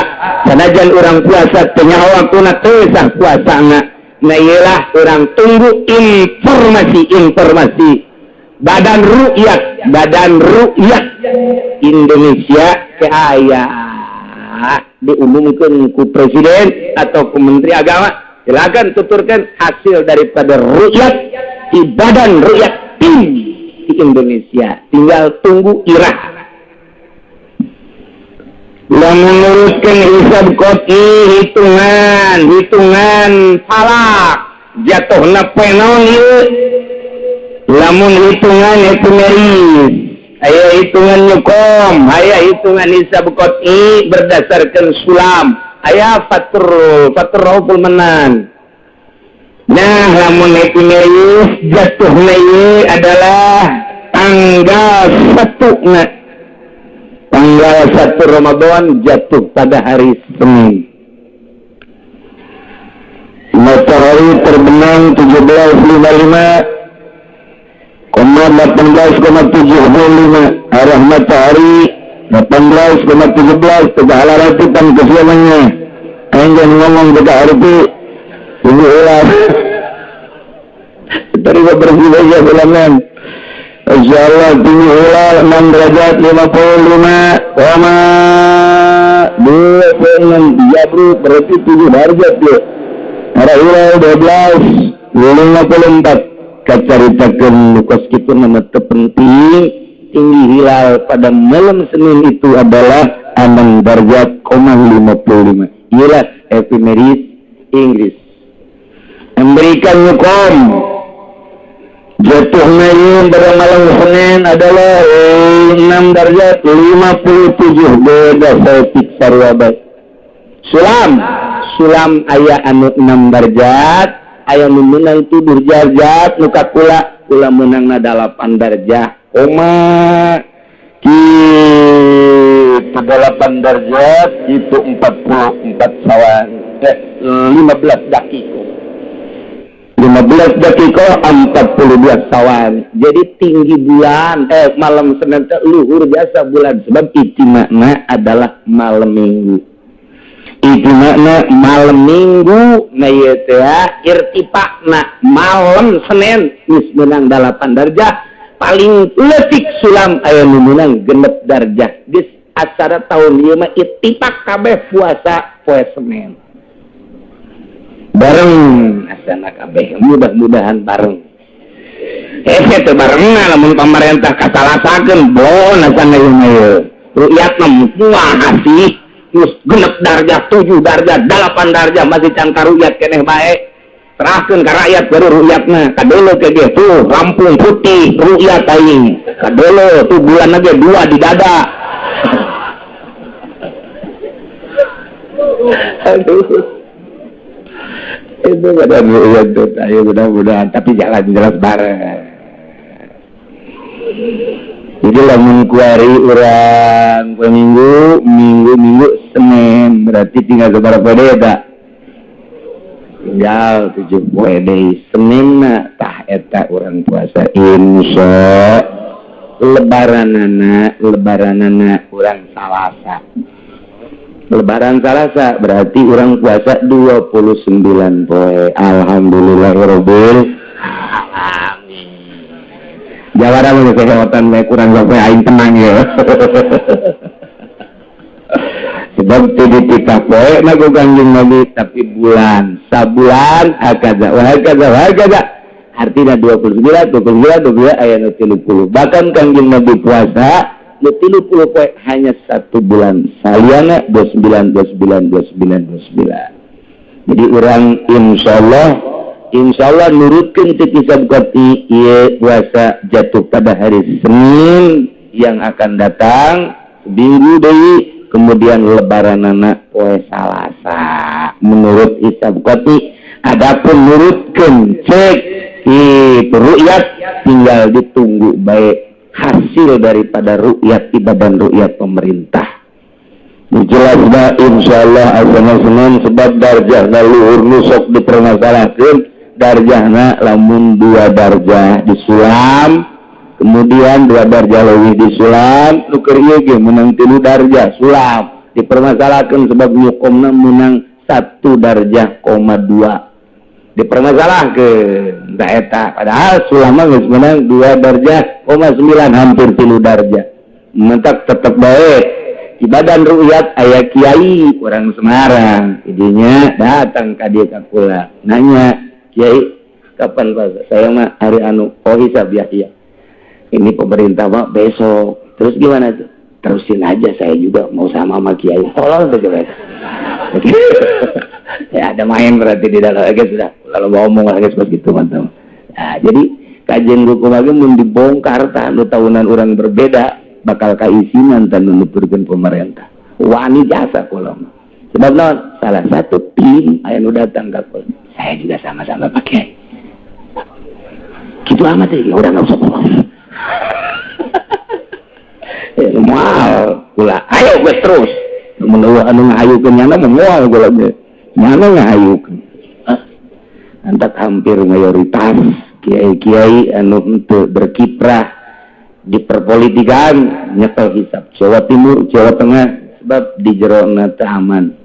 Sanajan urang puasa teu nyaho waktuna, teu sah puasana. Nah, iyalah urang tunggu informasi-informasi Badan Rukyat, Badan Rukyat Indonesia ke aya diumumkan ku presiden atau ku menteri agama, silakan tuturkan hasil daripada rukyat di Badan Rukyat tim di Indonesia, tinggal tunggu irah. Lamun menurutkan hisab qot'i, hitungan hitungan falak, jatuhna poe naon ieu? Lamun hitungan epimeris aya, hitungan Newcomb aya, hitungan hisab qot'i berdasarkan sulam aya, fatur fatur rauful manan. Nah, lamun ephemeris jatuhna ieu adalah tanggal 1 na tanggal 1 Ramadan jatuh pada hari Senin. Matahari terbenam 17.55 koma 18,75, arah matahari 18,17. Tegak ratipan kesiamannya. Aing ngomong tegak hari ini ulah terima bersih aja bulanan. Insya Allah tinggi hilal 6 derajat 55 koma 26 ya bro, berarti 7 derajat ya. Arah hilal 12 54. Kacaritakeun nu kos kitu nama teu penting. Tinggi hilal pada malam Senin itu adalah 6 derajat koma 55. Iyalah ephemeris Inggris memberikan hukum jatuhnya ini pada malam Senin adalah 6 derajat 57. Beda saeutik sarua bae. Sulam sulam aya anu 6 derajat, aya nu meunang 7 derajat, nu kula kula meunangna 8 derajat koma kitu. 8 derajat itu 44 sawan, 15 dakiko, 15 dakiko 42 sawan. Jadi tinggi bulan malam Senin teh luhur biasa bulan, sebab makna adalah malam Minggu. Itu makna malam Minggu. Nah, ieu teh irtifakna malam Senin geus meunang 8 darjah, paling leutik sulam aya nu meunang 6 darjah. Geus acara tahun ieu mah ittifak kabeh puasa poe Senin bareng asana kabeh. Mudah-mudahan bareng hese teu bareng. Lamun pemerintah kasalasakeun bon asana ieu mah ieu rukyatna kumaha sih? Geus 6 darjah, 7 darjah, 8 darjah, masih can karukyat keneh bae. Serahkeun ka rakyat baru rukyatna. Kadele ke ge tuh rampung putih rukyat aing. Kadele tuh bulan ge dua di dada. Aduh, itu pada rukyat tuh. Ayo, mudah-mudahan tapi jalan jelas bareng. Jadi lamun kuari urang poe Minggu, Minggu, Minggu, Senin, berarti tinggal seberapa poe tak? Tinggal 7 poe deui. Senin tah eta urang puasa, insya. Lebaranana, lebaranana urang Salasa. Lebaran Salasa, berarti urang puasa 29 poe. Alhamdulillahirabbil alamin. Jawara mah kesehatan bae kurang sampai aing tenang ya. Sebab tidak kita poe na ku Kanjeng Nabi, tapi bulan sabulan hakaza wa hakaza wa hakaza. Artinya 29, 29, 29, aya nu 30. Bahkan Kanjeng Nabi puasa nu 30 poe hanya satu bulan. Saliana 29, 29, 29, 29. Jadi orang insyaallah, insya Allah nurutkan ti hisab qati ieu puasa jatuh pada hari Senin yang akan datang minggu deui, kemudian lebaran anak poe Salasa menurut hisab qati. Adapun nurutkeun cek itu rukyat, tinggal ditunggu baik hasil daripada rukyat ibadah rukyat pemerintah. Jelas bah, insya Allah asana Senin, sebab darjahna luhur. Nu sok dipermasalahkan darjahna, lamun 2 darjah disulam, kemudian 2 darjah lebih disulam, nu keur ieu ge menang 3 darjah sulam dipermasalahkan, sebab nyukomna menang 1 darjah koma 2 dipermasalahkan. Da eta padahal sulam mah geus menang 2 darjah koma 9, hampir 3 darjah. Mentak tetep baik ibadan rukyat. Aya kiai orang Semarang idenya datang ka dieu ka kula, nanya, "Kiai, kapan Pak? Saya mah hari anu." "Oh, hisab ya?" "Iya, ini pemerintah Pak besok." "Terus gimana tuh?" "Terusin aja, saya juga mau sama sama kiai." Tolol tuh coba ya, ada main berarti di dalam. Lagi sudah lalu ngomong lagi seperti itu, mantap. Nah, jadi kajian hukum lagi mun dibongkar tah nu tahunan orang berbeda bakal kaisinan dan nuturkeun pemerintah wani jasa kula mah. Sebab naon? Salah satu tim aya nu datang ka kula. Saya juga sama-sama Pak Kiai. Gitu amat ya, udah nggak usah bohong. Ya, moal kula. Ayo gue terus. Mun anu ngahayukeun nyana moal kula ge. Nyana ngahayukeun. Antak hampir mayoritas kiai-kiai anu henteu berkiprah di perpolitikan nyekel hisab Jawa Timur, Jawa Tengah, sebab di jerona teu aman.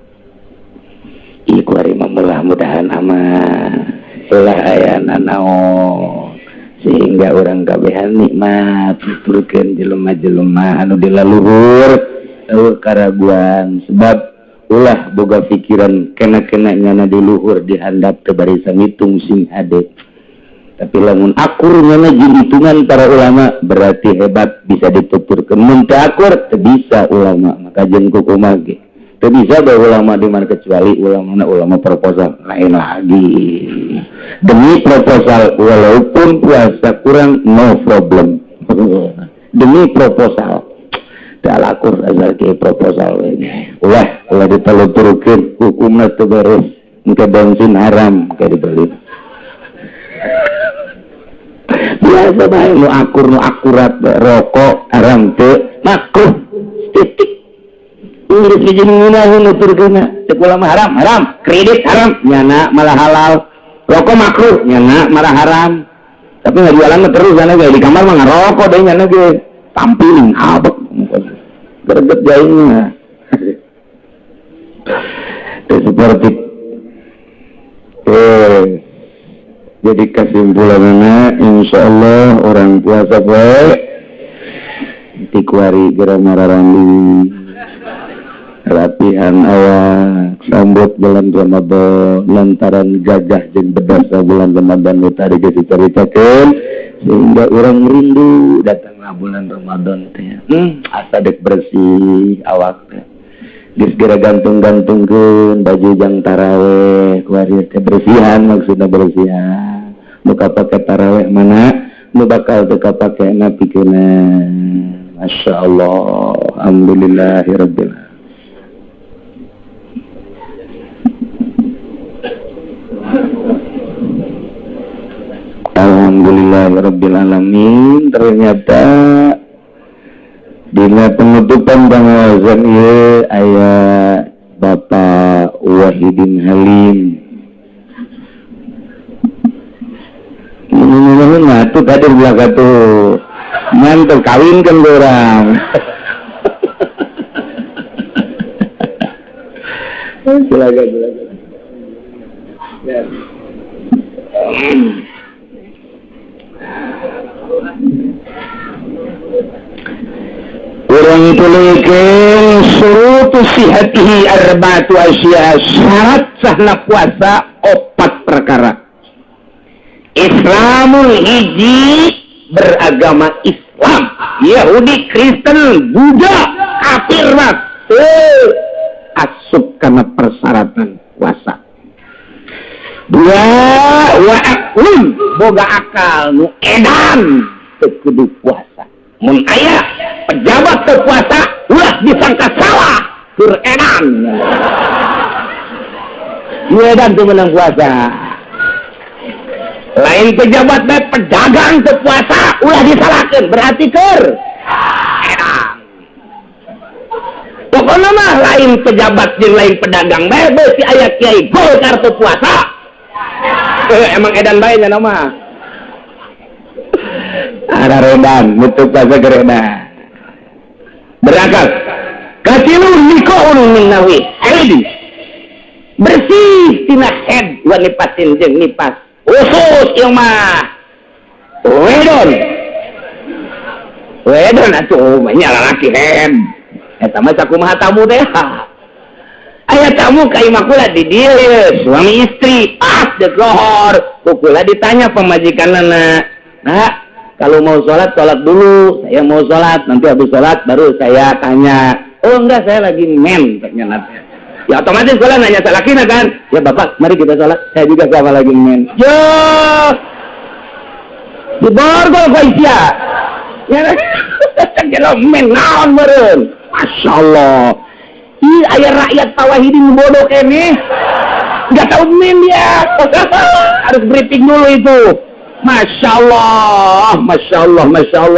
Ieu kuari mah mudah-mudahan aman. Ulah aya nanaon sehingga orang kabehan nikmat nuturkeun jelema-jelema anu di laluhur eueuh karaguan, sebab ulah boga pikiran kena-kena nyana di luhur dihandap teu barisa ngitung sing hade. Tapi lamun akur nyana jeung hitungan para ulama berarti hebat, bisa dituturkeun. Mun teu akur teu bisa ulama, maka jeung kukumaha ge teu bisa bae ulama di mana, kecuali ulama ulama proposal lain lagi. Demi proposal walaupun puasa kurang no problem. Demi proposal teu akur asal ke proposal ini. Ulah ulah diteluturkeun hukumna teu beres, engke bensin haram kayak dibeli. Biasa bae nu akur nu akurat, rokok haram teu, makruh titik. Inggris bijin ngeunaheun nuturkeunna, cek ulama haram haram, kredit haram nyana malah halal, rokok makruh nyana malah haram. Tapi nggak jualan mah terus nyana ge di kamar mah ngarokok deh nyana ge tampilin abek greget jaingnya. Seperti jadi kesimpulannya insya Allah orang puasa poe di kuari geura mararandi rapihan awak sambut bulan Ramadan lantaran gagah jeung bedasa bulan Ramadan nu tadi geus dicaritakeun sehingga orang rindu datanglah bulan Ramadan teh. Asa dek bersih awak teh, geus geura gantung-gantungkeun baju jang taraweh kuari teh, bersihan maksudna, bersihan nu kapake taraweh mana nu bakal teu kapake na pikeuna. Masya Allah, alhamdulillahirabbil Alhamdulillahirabbil alamin. Ternyata dina penutupan pengawasan ieu aya Bapak Wahidin Halim. Nuhun atuh kadir belaka tuh. Mantep kawinkeun urang. Silakan silakan. Ya. Urang tuluykeun surutu sihatihi arba'atu asya, syarat sahna puasa opat perkara. Islamul hiji beragama Islam, Yahudi, Kristen, Buddha, kafir mah asup kana persyaratan puasa. Dua, wa aklun boga akal nu edan teu kudu puasa. Mun aya pejabat teu puasa ulah disangka salah, keur edan. Nu edan teu meunang puasa. Lain pejabat bae, pedagang teu puasa ulah disalahkeun, berarti keur edan. Pokokna mah lain pejabat jeung lain pedagang bae beusi aya kiai Golkar teu puasa. Emang edan bae nya mah. Ada redan, nutup puasa ke redan. Berakal. Katilu nikoun min nawi haid. Bersih tina head wa nipasin jeung nipas. Khusus ieu mah. Wedon. Wedon atuh mah nya lalaki head. Eta mah sakumaha tamu teh. Aya tamu ka imah kula di dieu, suami istri, pas deuk lohor, ku kula ditanya pamajikanna, "Nak, kalau mau sholat, sholat dulu. Saya mau sholat, nanti habis sholat baru saya tanya." "Oh enggak, saya lagi men," katanya. Ya otomatis kula nanya salakina kan. "Ya bapak, mari kita sholat. Saya juga sama lagi men." Yo, diborgol ku sia. Ya, cek men naon meureun. Masya Allah. Ih, aya rakyat Pak Wahidin bodoh keneh. Nggak tahu min dia. Harus briefing dulu itu. Masya Allah, Masya Allah, Masya Allah.